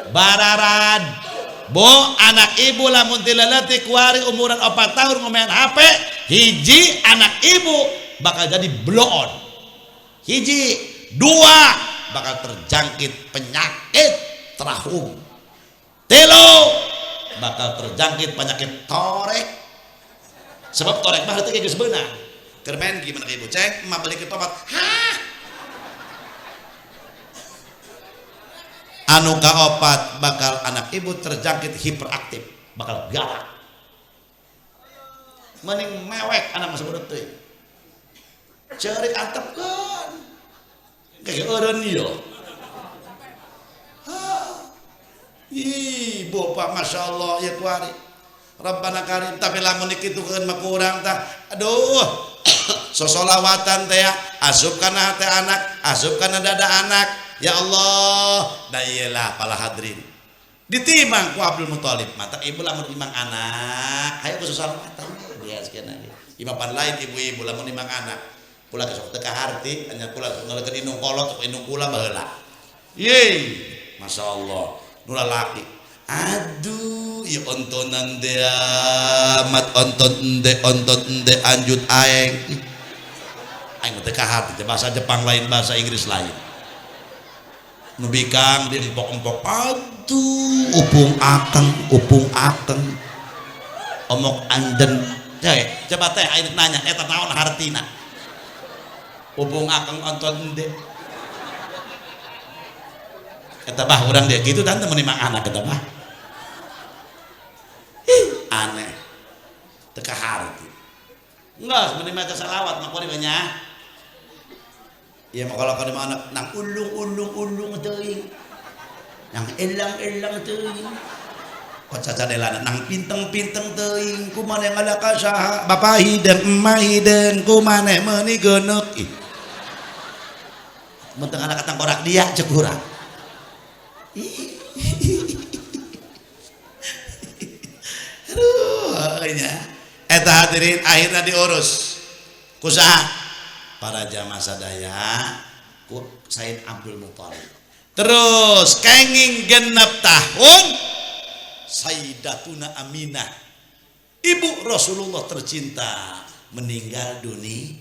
bararad. Bo anak ibu lamun ti leutik kuari umuran 4 tahun ngomean HP, hiji anak ibu bakal jadi bloon. Hiji, dua bakal terjangkit penyakit trahum. Telu bakal terjangkit penyakit torek. Sebab torek mah teh geus beunang. Keur main gimana ibu cek, emak beli ke tomat. Hah? Anu kaopat bakal anak ibu terjangkit hiperaktif, bakal galak. Mending mewek anak masa muda teuing. Ceurik antepkeun. Kayak eureun ieu. Ih, bapak masya Allah ya kuari. Rabbana karim, tapi lamun dikitukeun mah kurang tah. Aduh. Sosolawatan teh ya, asup kana hate anak, asup kana dada anak. Ya Allah, da iyalah pala hadirin. Ditimang ku Abdul Muthalib, mata ibu lamun imang anak, hayo ku sosolawatan dia sekian lagi. Imapan lain ibu-ibu lamun imang anak. Kula sok teu kaharti, nya kula ngeulekeun indung kolot, sok indung kula baheula. Yeay, masya Allah, nu lalaki. Aduh, ieu ontonan dia, mat onton ende anjut aing. Aing teu kaharti, bahasa Jepang lain, bahasa Inggris lain. Nu bikang di empok-empok, aduh, upung akeng, omok anden. Cek, coba teh aing nanya, eta naon hartina? Upung akeng onton ende. Eta bah urang dia kitu tante mun imang anak eta bah. Ih, aneh. Teu kaharti. Enggeus mun maca selawat mah kuari nya. Iya mah kalau kada anak nang ulung-ulung teuing. Nang elang-elang teuing. Kacacadelana nang pinteng-pinteng teuing kumaneh ngalaka saha bapa hideung emak hideung kumaneh meuni geuneuk. Ih. Mun teu ngalaka tangkorak dia ceuk urang. Aduh, nya. Eta hadirin akhirna diurus. Ku saha? Para jamaah sadaya ku Said Abdul Muthalib. Terus kenging 6 tahun Sayyidatuna Aminah, ibu Rasulullah tercinta, meninggal dunia.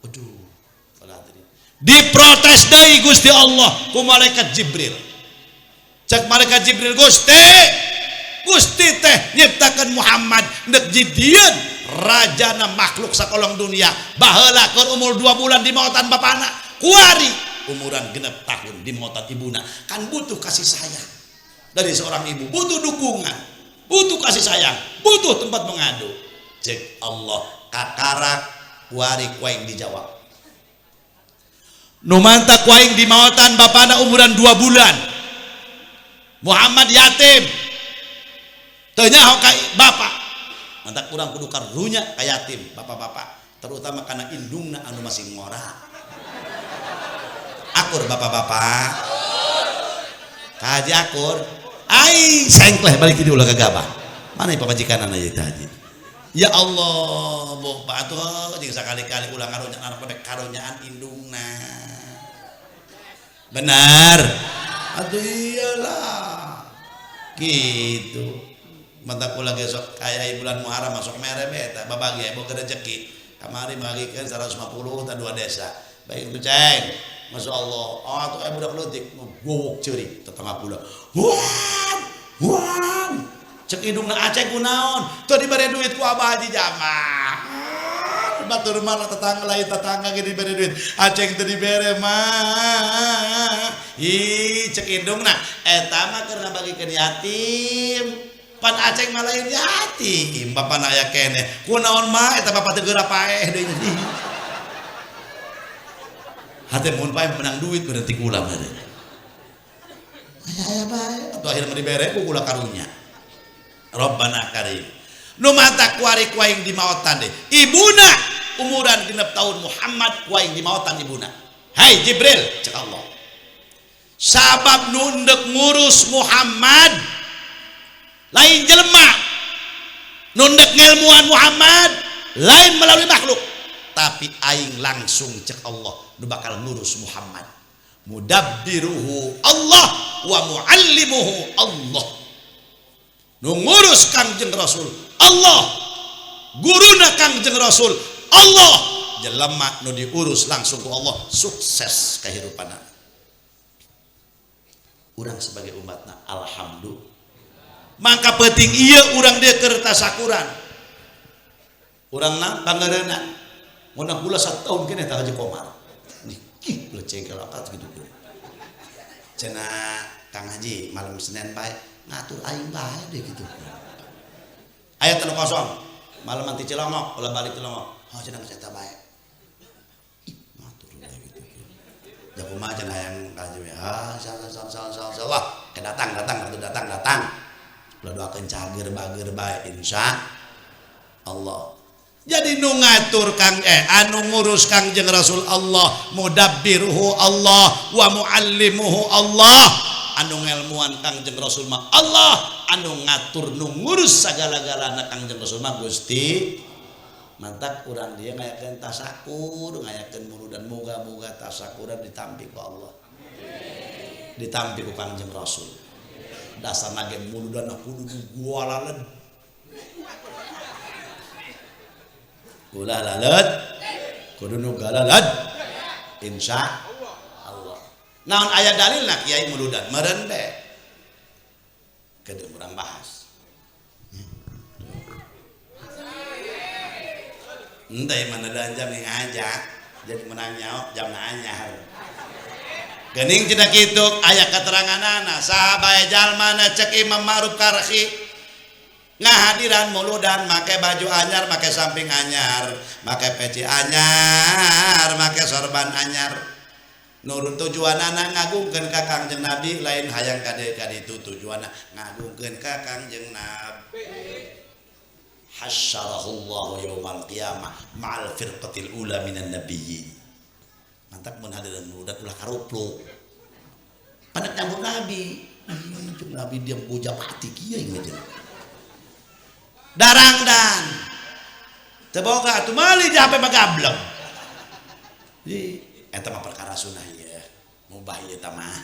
Aduh, diprotes deui Gusti Allah ku malaikat Jibril. Cek malaikat Jibril, Gusti, Gusti teh nyiptakeun Muhammad ndek jidieun rajana makhluk sakolong dunia. Baheula keur umur 2 bulan di mautan bapana, kuari umuran 6 tahun di mautan ibuna. Kan butuh kasih sayang dari seorang ibu, butuh dukungan, butuh kasih sayang, butuh tempat mengadu. Cek Allah kakarak kuari kuaing dijawab. Nu manta kuaing di mautan bapana umuran 2 bulan. Muhammad yatim teu nyaho ka bapak. Mantak urang kudu karunya ka yatim bapak-bapak, terutama kana indungna anu masih ngora. Akur bapak-bapak? Kaji akur. Ai sengkleh balik di ulah gagabah. Mana pamajikanana ieu teh haji? Ya Allah, bapak atuh jeung sakali-kali ulah ngarunya anak pada karunyaan indungna. Benar? Atuh iyalah. Gitu. Mantak ulah besok kaya bulan Muharram masuk mere beta babagi boga rezeki. Kamari bagikeun 150 ta dua desa. Baik itu ceng. Masya Allah, oh atuh budak leutik ngegowok ceurik tetangga pula. Wah, wah. Cek indungna Aceng kunaon? Teu dibere duit ku Abah Haji jamaah. Batur mah tetangga lain tetangga ge dibere duit. Aceng teu dibere mah. Ih, cek indungna eta mah keur ngabagikeun yatim. Pan Aceng mah lain yatim, bapana aya keneh. Kunaon mah eta bapak teu geura paeh deui. Hate mun paeh menang duit berarti kula mah. Aya aya bae atuh akhirna dibere ku kula karunya. Rabbana karim. Nu mata kuari ku aing dimaotan deh. Ibuna umuran 6 tahun Muhammad ku aing dimaotan ibuna. Hai Jibril, cek Allah. Sabab nu ndek ngurus Muhammad lain jelema. Nu ndek ngelmuan Muhammad lain melalui makhluk, tapi aing langsung cek Allah nu bakal ngurus Muhammad. Mudabbiruhu Allah wa muallimuhu Allah. Nu ngurus Kangjeng Rasul Allah, guruna Kangjeng Rasul Allah. Jelema nu diurus langsung ku Allah sukses kehidupanna. Urang sebagai umatna alhamdulillah. Mangka penting ieu urang dia keur tasakuran. Urang na pangareuna mun kula satahun keneh tah Haji Komar. Ih, kula cengkel akat gitu. Cenah Kang Haji malam Senin bae ngatur aing bae deh gitu. Aya telu kosong. Malam nanti Cilongok, ulah balik Cilongok. Oh cenah geus eta bae. Ih, ngatur bae gitu. Da kumaha cenah hayang ka Haji we. Ah, salah salah salah salah salah. Ke datang datang datang datang. Ulah doakeun cager bager bae insya Allah. Jadi nu ngatur Kang anu ngurus Kangjeng Rasul Allah, mudabbiruhu Allah wa muallimuhu Allah. Anu ngelmuan Kangjeng Rasul mah Allah, anu ngatur nu ngurus sagala-galana Kangjeng Rasul mah Gusti. Mantak urang dia ngayakeun tasakur, ngayakeun muludan, moga-moga tasakuran ditampi ku Allah. Ditampi ku Kangjeng Rasul. Dasar nage muludan kudu gualaleun. Ulah lalet kudu nu galalad insya Allah. Naon aya dalilna kiai muludan meureun be kedeung urang bahas. Henteu mana dan jam ngajak jadi menang nyaho jam anyar. Geuning cenah kitu aya keteranganana saha bae jalma na cek Imam Ma'ruf Karhi ngahadiran muludan make baju anyar, make samping anyar, make peci anyar, make sorban anyar. Nurun tujuanana ngagungkeun ka Kangjeng Nabi, lain hayang kade kaditu tujuanna ngagungkeun ka Kangjeng Nabi. Hasyarahullahu yaumal qiyamah ma'al firqatil ula minan nabiyyin. Mantap mun hadiran muludan ulah karupluk. Panak nyambut Nabi. Ih, Nabi diam bujapati kieu ingat. Darang dan teboga atuh meuli di HP magablek. Di eta mah perkara sunah ieu. Mubah ieu tah mah.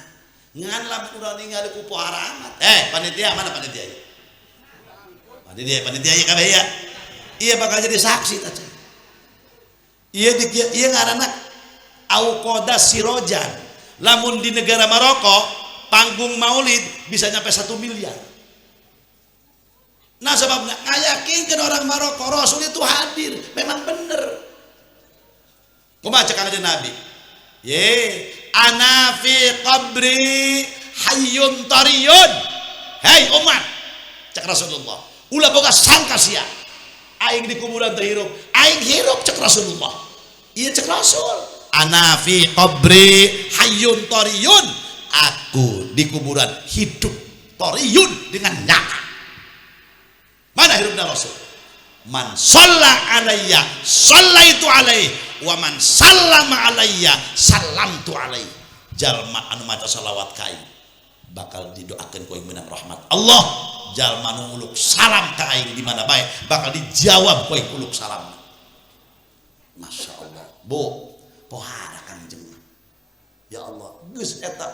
Ngan lamun urang ningali ku pohara amat. Panitia mana panitia ieu? Panitia, panitia ieu kabeh ieu. Ieu bakal jadi saksi tah cek. Ieu di ieu ngaranna Auqoda Sirojan. Lamun di negara Maroko panggung maulid bisa nyampe 1 miliar. Nah sebabnya ngayakinkan orang Maroko Rasul itu hadir, memang bener. Kumaha cek Kangjeng Nabi? Ye, ana fi qabri hayyun tariyun. Hei umat, cek Rasulullah. Ulah boga sangka sia. Aing di kuburan teu hirup, aing hirup cek Rasulullah. Ieu cek Rasul. Ana fi qabri hayyun tariyun. Aku di kuburan hidup Toriyun dengan nyata. Mana hirupna Rasul? Man shalla alayya shallaitu alaihi wa man sallama alayya sallamtu alaihi. Jalma anu maca salawat ka aing bakal didoakeun ku aing menang rahmat Allah. Jalma nu uluk salam ka aing di mana bae bakal dijawab ku aing uluk salam. Masya Allah. Bu, pohara Kangjeng. Ya Allah, geus eta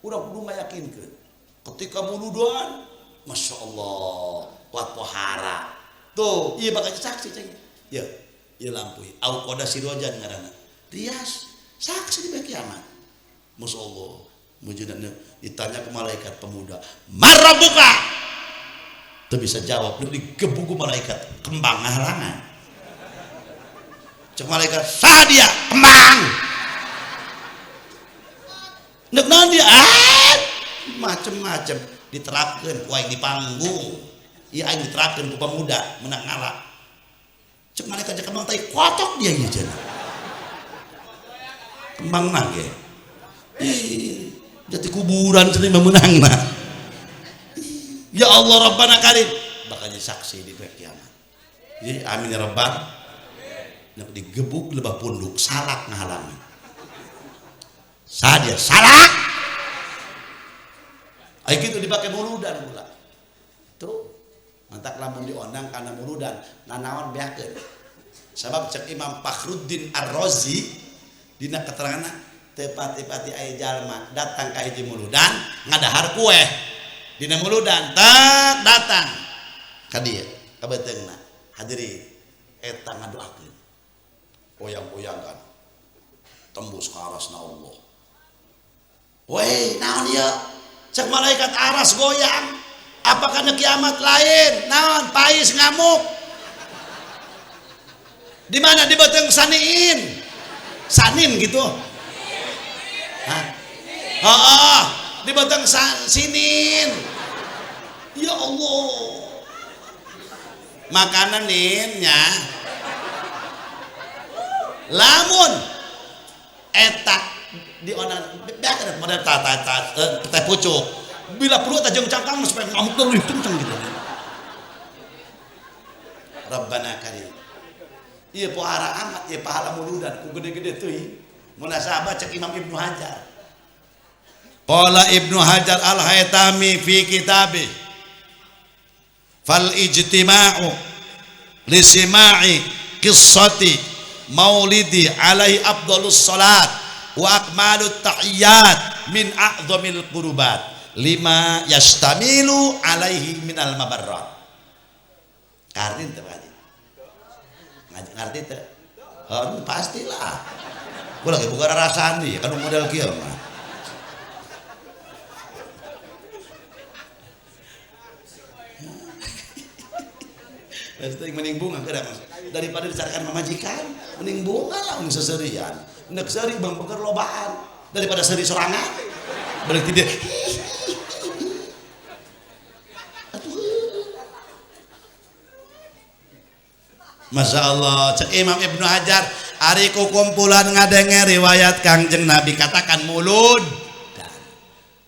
urang kudu ngayakinkeun. Ketika muludan, Masya Allah, kuat pohara. Tuh, ieu bakal saksi ceng. Ya, ieu lampu. Au qada sirojan ngaranna. Rias, saksi di kiamat. Masya Allah, mujudna ditanya ke malaikat pemuda, "Marabbuka?" Teu bisa jawab, digebuk ku malaikat, kembang ngahalangan. Cek malaikat, "Saha dia?" Kembang. Nek naon dia? Ah, macem-macem diterapkeun ku aing di panggung. Ieu aing diterapkeun ku pemuda menang ngala. Cek malaikat cek kembang tai kotok dia ieu cenah. Kembang mah ge. Ih, jati kuburan cenah mah meunangna. Ya Allah Rabbana karim, bakal jadi saksi di poe kiamat. Jadi amin ya rabbal. Nek digebuk lebah punduk salak ngahalangan. Sadia salak. Ai kitu dipake muludan pula. Tuh, mantak lamun diondang kana muludan, nanaon beakeun. Sabab cek Imam Fakhruddin Ar-Razi dina keteranganna teu pati-pati aya jalma datang ka hiji muludan ngadahar kue. Dina muludan tak datang ka dieu ka beuteungna. Hadirin eta ngadoakeun. Oyang-oyang kan tembus ke arasna Allah. Weh, naon ieu? Cek malaikat aras goyang. Apakah na kiamat lain? Naon? Pais ngamuk. Di mana? Di beuteung saniin. Sanin gitu. Hah? Heeh, di beuteung sinin. Ya Allah. Makanan ninnya. Lamun eta di onan beak model tata teh pucuk. Bila perlu tajeng cangkang supaya ngamuk terus kenceng gitu. Rabbana karim. Ieu pohara amat ieu pahala muludan ku gede-gede teuing. Munasabah cek Imam Ibnu Hajar. Qala Ibnu Hajar Al-Haytami fi kitabih fal ijtima'u li sima'i qissati maulidi alaihi afdalus salat wa akmalut tahiyyat min a'zamil qurubat lima yastamilu alaihi minal mabarrat. Ngarti teu Pak Haji? Ngarti teu? Oh, pastilah. Gua lagi buka rarasaan nih, kan model kieu mah. Terus mending bunga geura Mas. Daripada dicarikan mamajikan, mending bunga lah mending seserian. Nek seuri bang beker lobaan daripada seuri sorangan. Balik tidur. Aduh. Masya Allah, cek Imam Ibnu Hajar, ari ku kumpulan ngadenge riwayat Kangjeng Nabi katakan mulud dan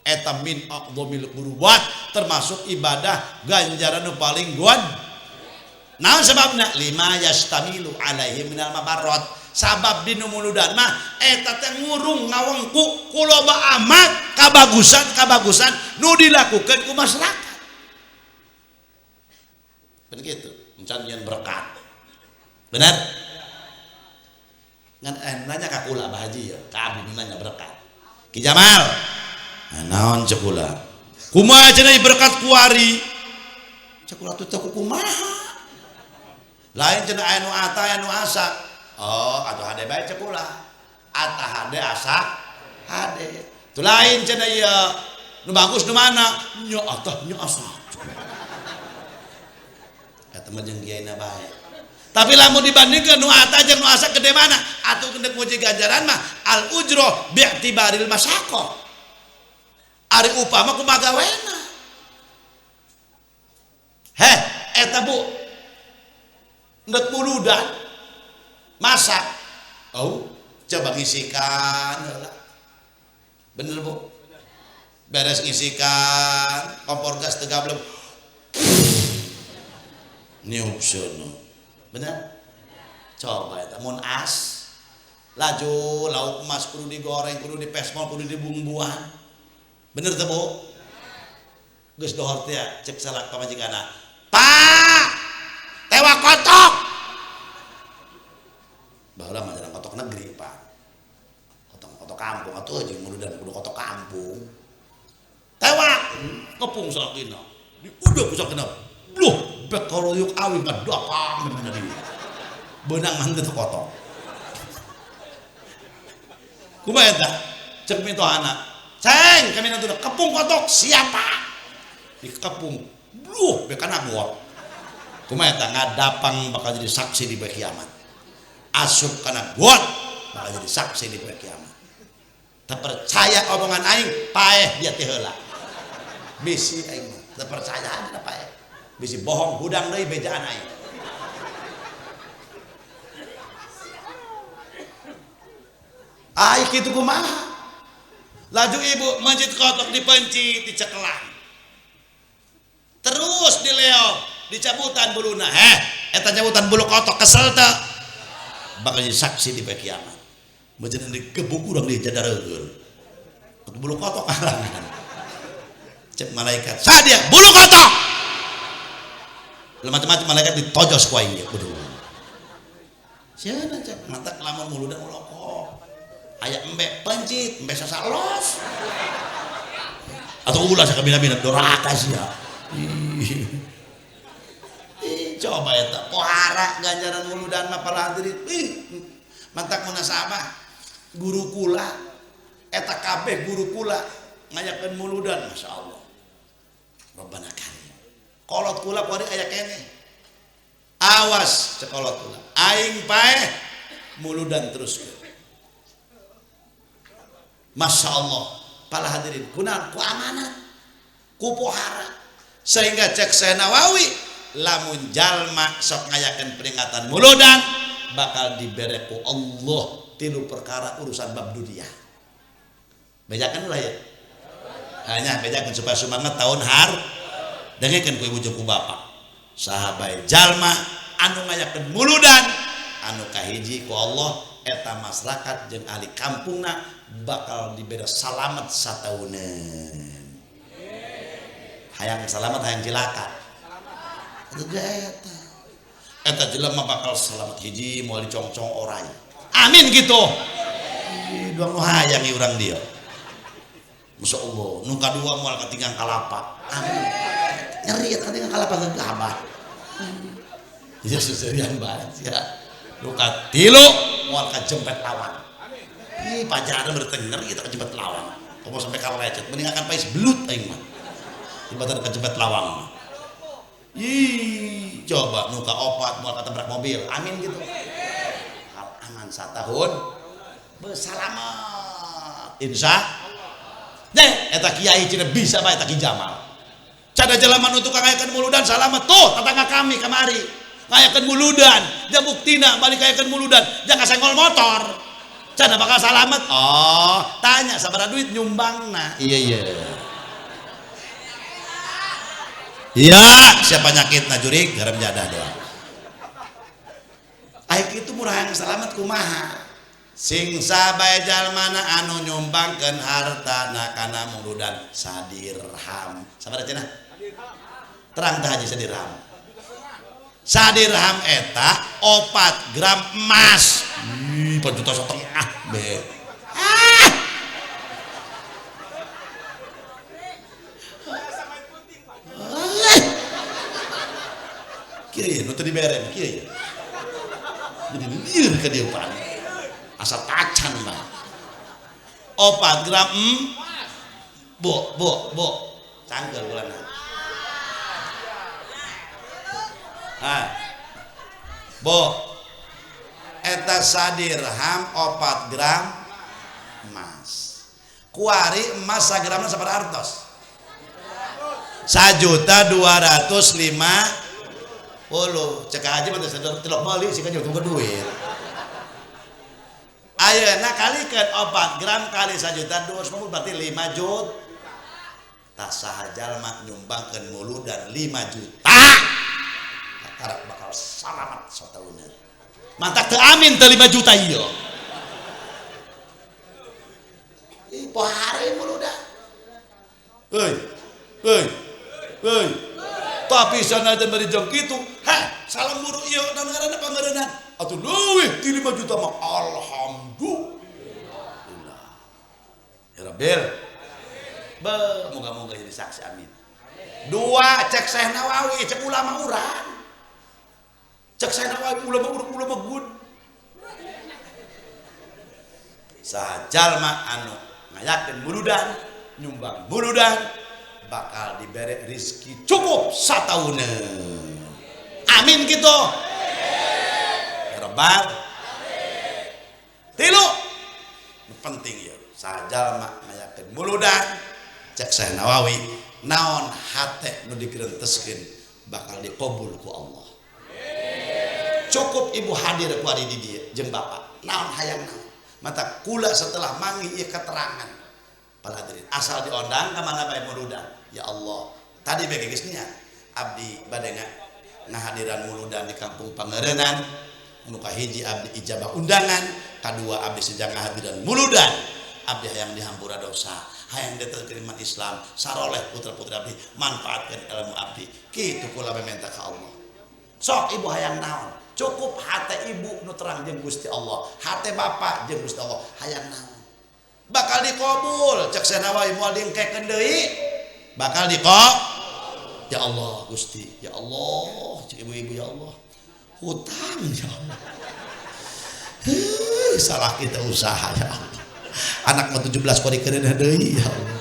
eta min aqdhamil qurubat termasuk ibadah ganjaran nu paling gede. Naon sebabna? Lima yastamilu alaihi minal mabarrot. Sabab dinu muludan mah eta teh ngurung ngawengku ku loba amat kabagusan-kabagusan nu dilakukeun ku masyarakat. Begitu, encan nyeun berkat. Benar? Ngan nanya ka kula Bah Haji ya, ka abdi nanya berkat. Ki Jamal. Nah, naon cek kula? Kumaha cenah berkat kuari? Cek kula teh kumaha? Lain cenah aya nu ata aya nu asa. Oh, atuh hade bae cek kula. Ata hade asa hade. Tu lain cenah ieu. Nu bagus nu mana? Nya atah nya asa. Eta mah jeung kiaina bae. Tapi lamun dibandingkeun nu ata jeung nu asa gede mana? Atuh geundeuk muji ganjaran mah al ujroh bi'tibaril masaqah. Ari upah mah kumaha gawena. Heh, eta Bu. Ndek muludan masak. Oh, coba ngisikan heula. Bener Bu? Beres ngisikan kompor gas teu gablek. Niup sono. Bener? Coba eta mun as laju lauk emas kudu digoreng, kudu dipesmol, kudu dibumbuan. Bener teu, Bu? Geus dohor teh cek salak pamajikanna. Pak, tewa kotok. Baheula mah jarang kotok negeri, Pak. Kotok-kotok kampung atuh jeung muludan kudu kotok kampung. Tewak kepung salakina. Diuduk salakina. Bluh, bek karoyok awi ngadapang bener deui. Beunang mah henteu kotok. Kumaha eta? Cek mitohana. Ceng, kami nanti kepung kotok siapa? Dikepung. Bluh, bek kana got. Kumaha eta ngadapang bakal jadi saksi di poe kiamat. Asup kana got bakal jadi saksi di poe kiamat. Teu percaya omongan aing, paeh dia teh heula. Bisi aing mah, teu percaya aja paeh. Bisi bohong hudang deui bejaan aing. Ai kitu kumaha? Laju ibu mencit kotok dipencit dicekelan. Terus dileop, dicabutan buluna. Heh, eta cabutan bulu kotok kesel teu? Bakal jadi saksi di poe kiamat. Mencit digebuk urang di jadareun. Bulu kotok halangan. Cek malaikat, sadia bulu kotok. Macam-macam malaikat ditojos ku aing kudu. Sieuna cek mata lamun muludan rokok. Aya embe pencit, embe sasalos. Atau ulah sakabina-bina doraka sia. Coba eta pohara ganjaran muludan mah para hadirin. Mantak munasabah guru kula eta kabeh guru kula ngayakeun muludan masyaallah. Rabbana karim. Kolot kula kuari aya keneh. Awas cekolot kula. Aing paeh muludan terus. Masya Allah, para hadirin, kunaon ku amanat, ku pohara, sehingga cek Syekh Nawawi, lamun jalma sok ngayakeun peringatan muludan, bakal dibere ku Allah tilu perkara urusan bab dunia. Bejakan lah ya, hanya bejakan supaya semangat tahun har, dengekeun ku ibu jeung ku bapak, sahabat jalma anu ngayakeun muludan, anu kahiji ku Allah, eta masyarakat jeung ahli kampungna bakal diberi salamet sataunan. Hayang salamet hayang cilaka. Eta eta jelema bakal salamet hiji moal dicongcong oray. Amin gitu. Ih, doang nu hayang ieu urang dieu. Masyaallah, nu kadua moal katinggang kalapa. Amin. Nyeri eta katinggang kalapa geugabah. Ya seserian banget ya. Nu katilu moal kajempet lawan. Ih, pajaran bertenger kita kejebet lawang. Komo sampai kalecet, mending akan pais belut aing mah. Tibatan kejebet lawang. Ih, coba nu ka opat moal katabrak mobil. Amin gitu. Hal aman satahun bersalamat. Insya deh eta kiai cenah bisa bae eta Ki Jamal. Cada jelema nu tukang ngayakeun muludan salamet tuh tetangga kami kamari. Ngayakeun muludan, dia buktina balik ngayakeun muludan, jangan senggol motor. Cana bakal salamet. Oh, tanya sabaraha duit nyumbangna. Iya iya. Iya, siapa nyakitna jurig garam jadah doang. Ai kitu murah yang salamet kumaha? Sing sabae jalmana anu nyumbangkeun hartana kana muludan sadirham. Sabaraha cenah? Terang tah haji sadirham. Sadirham eta 4 gram emas. Ih, 4,5 juta be. Ah. Kieu nu teu dibere kieu. Jadi lieur ka dieu pan. Asa tacan mah. 4 gram Bu, bu, bu. Cangkel ulana. Ah. Bo. Eta sadirham 4 gram emas. Kuari emas sagramna sabaraha artos? 1.250.000. Cek aja mah teh tilok meuli sih kan jeung duit. Ayeuna kalikeun 4 gram kali 1.250.000 berarti 5 juta. Tah saha jalma nyumbangkeun muludan 5 juta. Karak bakal salamat satauneun. Mantak teu amin teu 5 juta ieu. Ih pohare muludan. Euy. Euy. Euy. Tapi sanajan bari jang kitu, heh, salam muru ieu dan ngaranna pangareunaan. Atuh leuwih ti 5 juta mah alhamdulillah. Ya Rabbil. Be, moga-moga jadi saksi amin. Dua, cek Syekh Nawawi, cek ulama urang. Cek Syekh Nawawi ulama urang ulama good. Saha jalma anu ngayakeun muludan, nyumbang muludan bakal diberi rezeki cukup satauneun. Amin gitu. Ya Rabbal. Tilu. Nu penting ieu, saha jalma ngayakeun muludan cek Syekh Nawawi naon hate nu digrenteskeun bakal dikabul ku Allah. Cukup ibu hadir ku ari di dieu jeung bapak naon hayang naon mata kula setelah manggih ieu keterangan para hadirin asal diondang ka mana bae muludan ya Allah tadi bae geus niat abdi bade ngahadiran muludan di kampung Pangarenan nu kahiji abdi ijabah undangan kadua abdi sejang ngahadiran muludan abdi hayang dihampura dosa hayang diterima iman Islam saroleh putra-putra abdi manfaatkan ilmu abdi kitu kula meminta ka Allah sok ibu hayang naon cukup hate ibu nu terang jeung Gusti Allah hate bapak jeung Gusti Allah hayang naon bakal dikabul cek Syekh Nawawi moal diengkekeun deui bakal dikabul ya Allah Gusti ya Allah cek ibu-ibu ya Allah hutang ya Allah salah kita usaha ya Allah anak mah 17 kuari kerenah deui ya Allah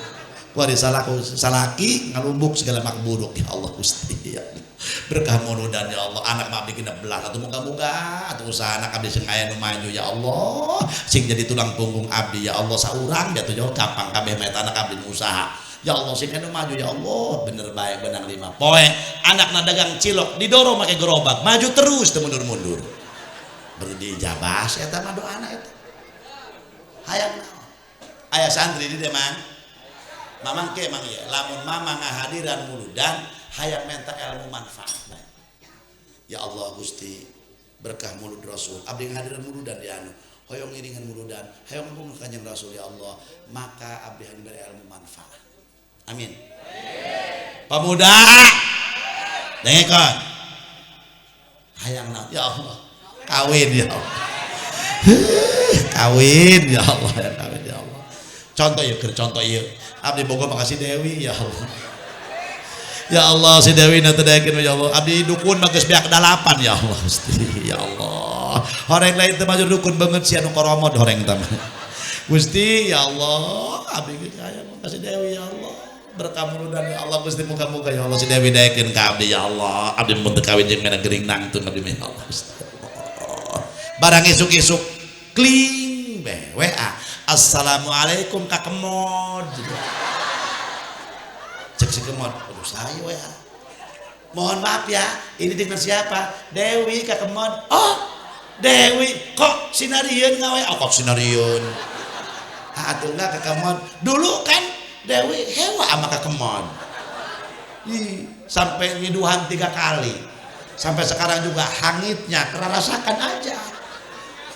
kuari salah salaki ngalumbuk segala makburuk ya Allah Gusti ya Allah berkah muludan ya Allah anak mah abdi genep belas atuh muga-muga atuh usaha anak abdi sing aya nu maju ya Allah sing jadi tulang punggung abdi ya Allah saurang atuh jauh gampang kabeh mah anak abdi nu usaha ya Allah sing anu maju ya Allah bener bae benang 5 poe anakna dagang cilok didorong make gerobak maju terus teu mundur-mundur berarti diijabah eta mah doana eta hayang naon aya santri di dieu mang mamang ke mang ieu lamun mama ngahadiran muludan hayang minta ilmu manfaat bae ya Allah Gusti berkah mulud Rasul abdi ngahadiran muludan di anu hoyong ngiringan muludan hayang ngomong ka Kanjeng Rasul ya Allah maka abdi hayang diberi ilmu manfaat amin pemuda dengekeun hayang naon ya Allah kawin ya Allah kawin ya Allah ya kawin ya Allah contoh ieu keur contoh ieu abdi boga makasih Dewi ya Allah ya Allah si Dewi na teu daekeun ya Allah abdi dukun mah geus beak 8 ya Allah Gusti ya Allah horeng lain teu maju dukun beungeut sia nu koromod horeng teh Gusti ya Allah abdi geus aya makasih Dewi ya Allah berkah muludan ya Allah Gusti muga-muga ya Allah si Dewi daekeun ka abdi ya Allah abdi mun teu kawin jeung gering nangtung abdi ya Allah Gusti barang isuk-isuk kling be WA assalamualaikum Kak Kemod cek si Kemod aduh saya WA mohon maaf ya ini dengan siapa Dewi Kak Kemod oh Dewi kok sinarieun ngawe oh kok sinarieun atuh enggak Kak Kemod dulu kan Dewi hewa sama Kak Kemod sampai ngiduhan 3 kali sampai sekarang juga hangitnya kerasakan aja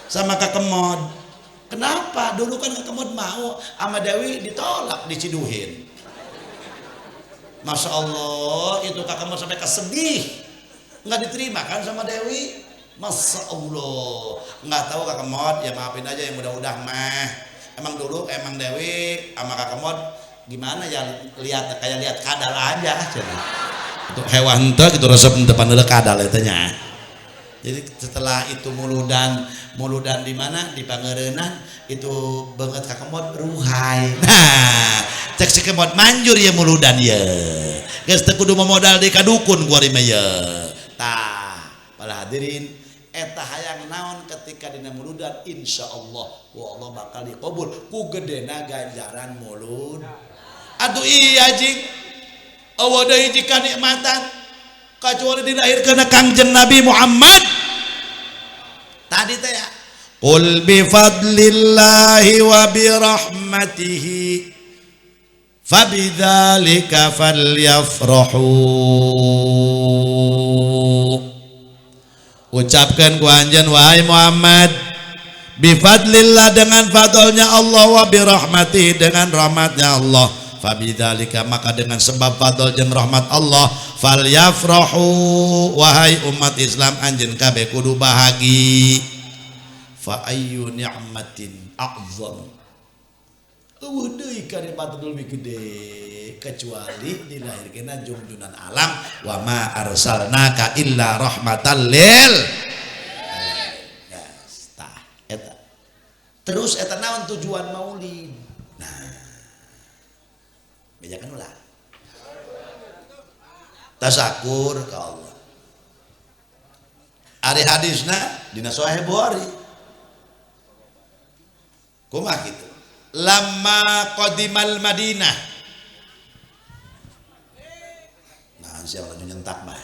sama Kak Kemod. Kenapa? Dulu kan Kak Kemod mau sama Dewi ditolak, diciduhin. Masya Allah, itu Kak Kemod sampai kesedih. Nggak diterima kan sama Dewi. Masya Allah. Nggak tahu Kak Kemod, ya maafin aja yang udah-udah mah. Emang dulu emang Dewi sama Kak Kemod gimana ya lihat kayak lihat kadal aja. Itu hewan teh gitu resep depan kadal eta nya. Jadi setelah itu muludan di mana di Pangarenan itu banget Kak Kemod ruhai. Nah, cek si Kemod manjur ya muludan ya. Geus teu kudu modal di kadukun kuari mah ye. Tah, para hadirin eta hayang naon ketika dina muludan insyaallah ku Allah bakal dikabul ku gedena ganjaran mulud. Atuh iya jing. Eueuh deui hiji kanikmatan kecuali dilahirkeun Kangjeng Nabi Muhammad. Tadi teh ya Qul bi fadlillahi wa bi rahmatihi Fabidzalika falyafrahu. Ucapkan ku anjeun wahai Muhammad, bifadlillah dengan fadlnya Allah, wa birahmati dengan rahmatnya Allah. Fabidzalika maka dengan sebab fadl jeung rahmat Allah, falyafrahu wahai umat Islam anjeun kabeh kudu bahagi. Fa ayyu ni'matin a'zam. Eueuh deui kanikmatan leuwih gede kecuali dilahirkeunna jungjunan alam, wa ma arsalnaka illa rahmatan lil alamin. Tah eta. Terus eta naon tujuan maulid? Nah, bejakan ulah. Tasakur ka Allah. Ari hadisna dina Sahih Bukhari. Kumaha kitu? Lamma qadimal Madinah. Nah, siapa lagi nyentak mah.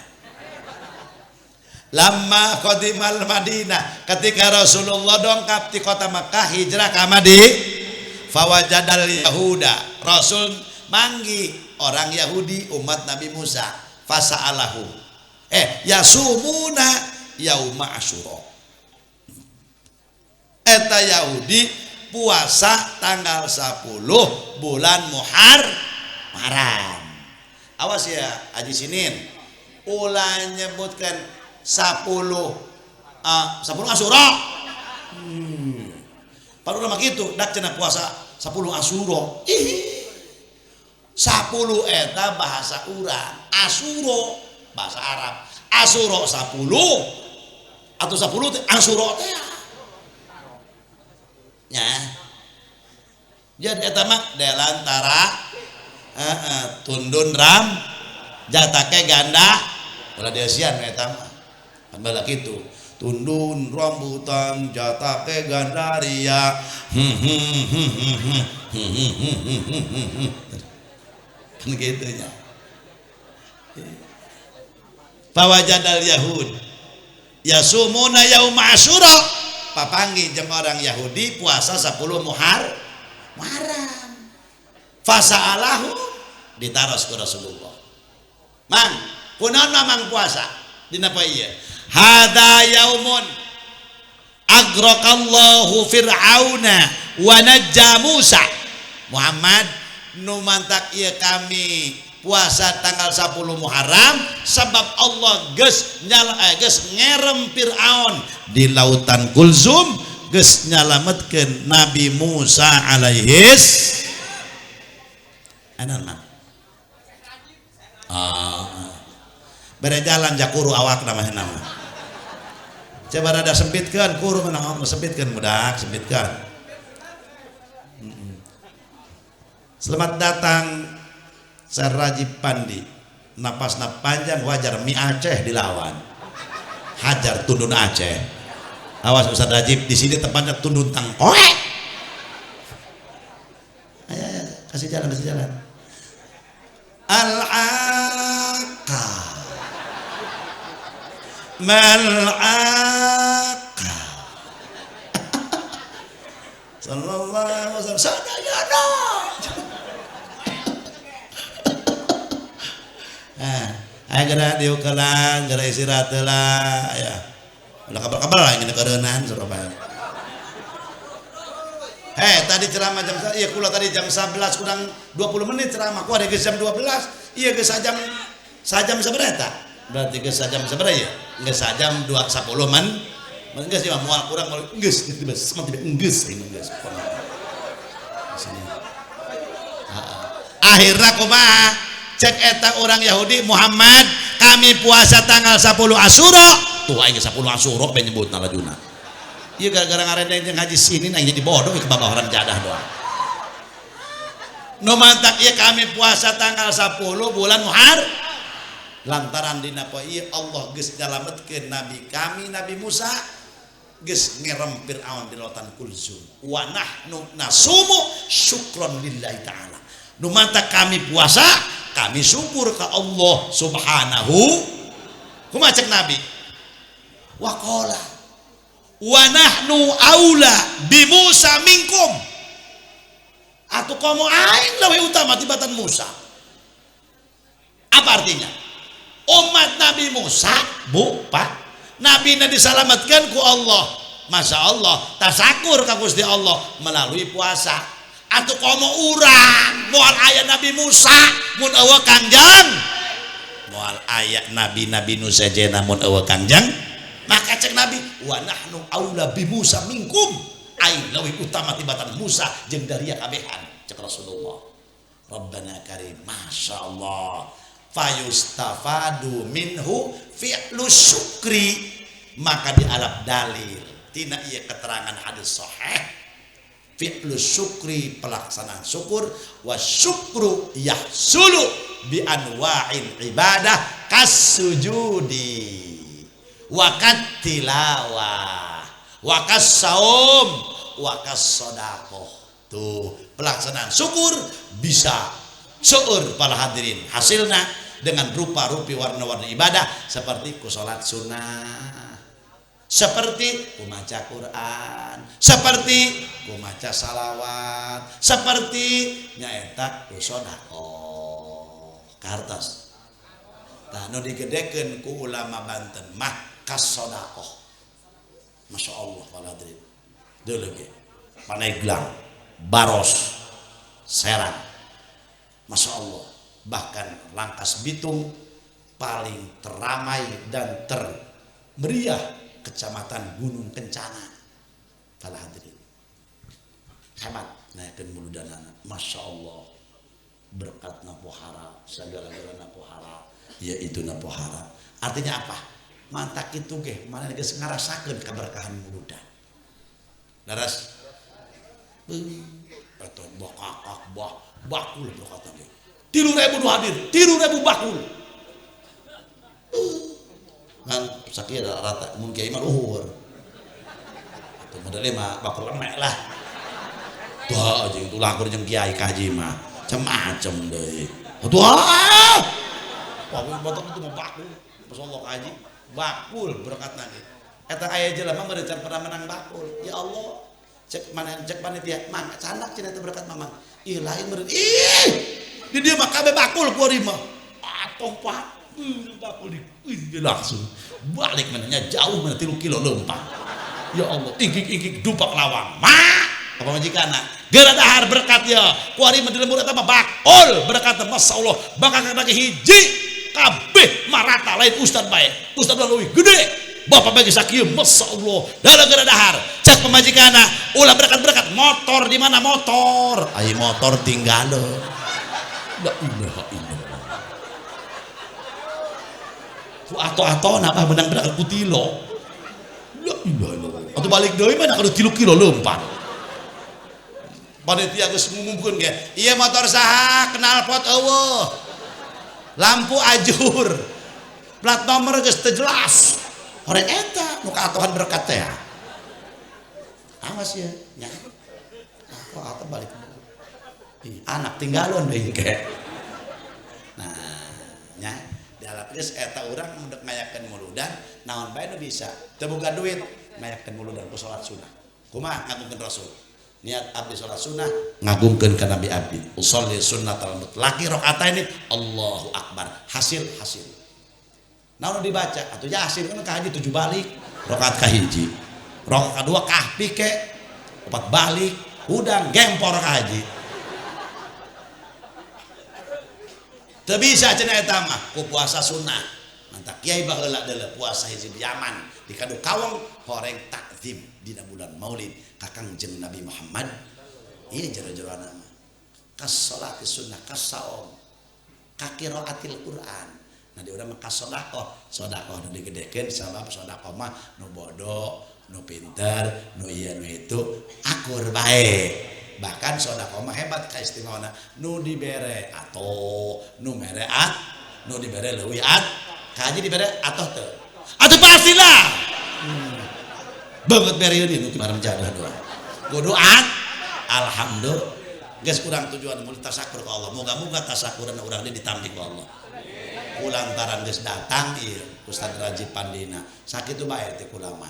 Lamma qadimal Madinah, ketika Rasulullah dongkap di kota Makkah hijrah ka Madinah, fawajadal Yahuda. Rasul manggi orang Yahudi umat Nabi Musa, fasa'alahu. Yasumuna yauma Asyura. Eta Yahudi puasa tanggal 10 bulan Muharram. Awas ya Haji Sinin, ulah nyebutkan 10 Asyura. Padahal mah kitu, dak cenah puasa 10 Asyura. Ih. 10 eta bahasa urang, Asyura bahasa Arab. Asyura 10 atau 10 teh Asyura teh. Nya. Jadi eta mah delantara tundun ram jatake ganda ulah diasian eta mah. Kan bala kitu. Tundun rambutan jatake gandaria. Kan kitu nya. Fawajadal Yahud yasumuna yauma Asyura. Papanggih jeung orang Yahudi puasa 10 Muharram. Fasa'alahu ditaros ku Rasulullah. Mang, kunaon mamang puasa? Dina poe ieu? Hada yaumun agraqallahu fir'auna wa najja Musa. Muhammad nu mantak ieu kami puasa tanggal 10 Muharram sebab Allah geus geus ngerem Fir'aun di lautan Kulzum, geus nyalametkeun Nabi Musa alaihis anan mah. Bere jalan jakuru awak namanya nama. Coba rada sempitkeun kuru menang sempitkeun budak, sempitkeun. Selamat datang Sarajib Pandi, napasna panjang wajar mi Aceh dilawan, hajar tundun Aceh. Awas Ustaz Rajib, di sini tempatnya tundun tangkoe. Ayo, ayo, kasih jalan, kasih jalan. Al-aqa, mal-aqa. Sallallahu alaihi wasallam. Sadayana. Ayo geura diukelan, geura istirahat heula ya. Ulah kabar-kabar lah ngene kareunan Surabaya. Tadi ceramah jam iya kula tadi jam 11 kurang 20 menit ceramah. Ku ada geus jam 12. Iya geus sajam sabaraha eta? Berarti geus sajam sabaraha ya? Geus sajam 2 10 men. Geus ieu moal kurang geus tiba tiba geus ini geus. Akhirna kumaha? Cek eta orang Yahudi, Muhammad kami puasa tanggal 10 Asyura. Tuh aing 10 Asyura bae nyebutna lajuna. Ieu gara-gara ngarendeng jeung haji sini aing jadi bodoh ke babah orang jadah doang. Nu mantak ieu kami puasa tanggal 10 bulan Muharram lantaran dina poe ieu Allah geus nyalametkeun nabi kami Nabi Musa, geus ngerem Fir'aun di lautan Kulzum. Wa nahnu nasumu syukron lillahi ta'ala. Nu mantak kami puasa, kami syukur ke Allah subhanahu. Kumaha cek Nabi? Wa qala wa nahnu aula bi Musa minkum. Atuh komo aing leuwih utama tibatan Musa. Apa artinya? Umat Nabi Musa, Bu, Pak, Nabi diselamatkan ku Allah. Masya Allah, tasakur ka Gusti Allah melalui puasa. Atuh komo urang moal aya Nabi Musa mun eueuh Kangjeng. Moal aya nabi-nabi nu sejenna mun eueuh Kangjeng. Maka cek Nabi, wa nahnu aula bi Musa minkum. Aing leuwih utama tibatan Musa jeung daria kabehan cek Rasulullah. Rabbana karim, Masya Allah. Fayustafadu minhu fi'lu syukri, maka dialap dalil tina ieu keterangan hadis sahih fi'lu syukri, pelaksanaan syukur, wa syukru yahsulu bi anwa'il ibadah kasujudi wa katilawah wa kasaum wa kasadaqah. Tuh pelaksanaan syukur bisa seueur para hadirin hasilna dengan rupa-rupi warna-warni ibadah seperti ku salat sunnah, seperti ku maca Quran, seperti ku maca salawat, seperti nyaeta ku sedekah. Kartos tah nu digedekeun ku ulama Banten mah kas sedekah. Masya Allah para hadirin, deuleu ge Pandeglang, Baros, Serang, Masya Allah, bahkan Rangkas Bitung paling teramai dan termeriah kecamatan Gunung Kencana. Para hadirin hebat naikkan muludanana, Masya Allah, berkat napohara, segala-gala napohara, yaitu napohara. Artinya apa? Mantak itu ge mana geus ngarasakeun keberkahan muludan. Laras atau bakakak bah bakul berkata ge. 3.000 nu hadir, 3.000 bakul. Kan sakira rata mun kiai mah luhur. Atuh modele mah bakul lemek lah. Tuh jeung tulah akur jeung kiai kaji mah macem-macem deui. Atuh ah. Wah, batok itu mah bakul. Masyaallah kaji bakul berkat lagi. Eta aya jelema meureun can pernah menang bakul. Ya Allah, cek mana cek panitia, mang candak cenah eta berkat mamang. Ih lain meureun. Ih, di dieu mah kabeh bakul kuari mah. Atoh pak, bakul di langsung balik mananya jauh mana 3 kilo leumpang. Ya Allah, ingkik-ingkik dupak lawang. Mak, apa majikana? Geura dahar berkat ya. Kuari mah di lembur eta mah bakul berkat masyaallah. Bakal kana hiji kabeh marata lain ustad bae. Ustad leuwih gede. Bapak bagi sakieu masyaallah. Dalam geura dahar cek pamajikana ulah berkat-berkat motor di mana motor? Ai motor tinggaleuh. La ilaha illallah. Ku ato-ato napa menang berkat ku tilo. La ilaha illallah. Atuh balik deui mah kudu 3 kilo leumpang. Panitia geus ngumumkeun ge, ieu motor saha knalpot eueuh. Lampu ajur. Plat nomor geus teu jelas. Horeng eta nu kaatohan berkat teh. Awas ya, nya. Ato balik. Ih, anak tinggalon deui ke. Nah, nya dialap geus eta urang mun ngayakeun muludan naon bae nu bisa. Teu boga duit ngayakeun muludan ku salat sunah. Kumaha ngagungkeun Rasul? Niat abdi salat sunah ngagungkeun ka Nabi abdi. Usolli sunnatal mutlaqi rakaataini Allahu akbar. Hasil hasil. Naon dibaca? Atuh Yasin kan ka haji 7 balik, rakaat ka hiji. Rakaat kadua kahfi ke 4 balik, udang gempor ka haji. Teu bisa cenah eta mah ku puasa sunnah. Mantak kiai baheula deuleu puasa hizib Yaman di Kadu Kaweng horeng takzim dina bulan Maulid ka Kangjeng Nabi Muhammad. Ieu jero-jeroana mah. Kas salati sunnah, kas saum, ka qiraatil Quran. Nah di urang mah kas sedekah, sedekah nu digedekeun sabab sedekah mah nu bodoh, nu pinter, nu ieu nu itu akur bae. Bahkan sedekah mah hebat kaistimewaanna, nu dibere atoh, nu mere at, nu dibere leuwih at, ka haji dibere atoh teu. Atuh pastilah. Banget bere ieu nu kibareng jadah doa. Kudu at, alhamdulillah. Geus urang tujuan mulut tasakur ka Allah. Moga-moga tasakuran urang ini ditampi ku Allah. Kulantaran geus datang ieu Ustaz Rajib Pandina. Sakitu bae teh kula mah.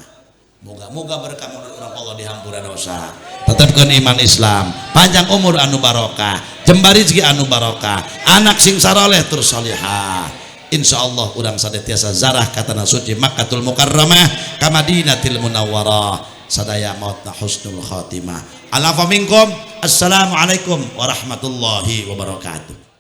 Moga-moga berkah maulud urang Allah dihampura dosa, tetapkan iman Islam, panjang umur anu barokah, jembar rezeki anu barokah, anak sing saroleh terus solihah. Insyaallah urang sadaya tiasa zarah ka tanah suci Makkatul Mukarramah ka Madinatil Munawwarah, sadaya mautna husnul khatimah. Alafa minkum. Assalamualaikum warahmatullahi wabarakatuh.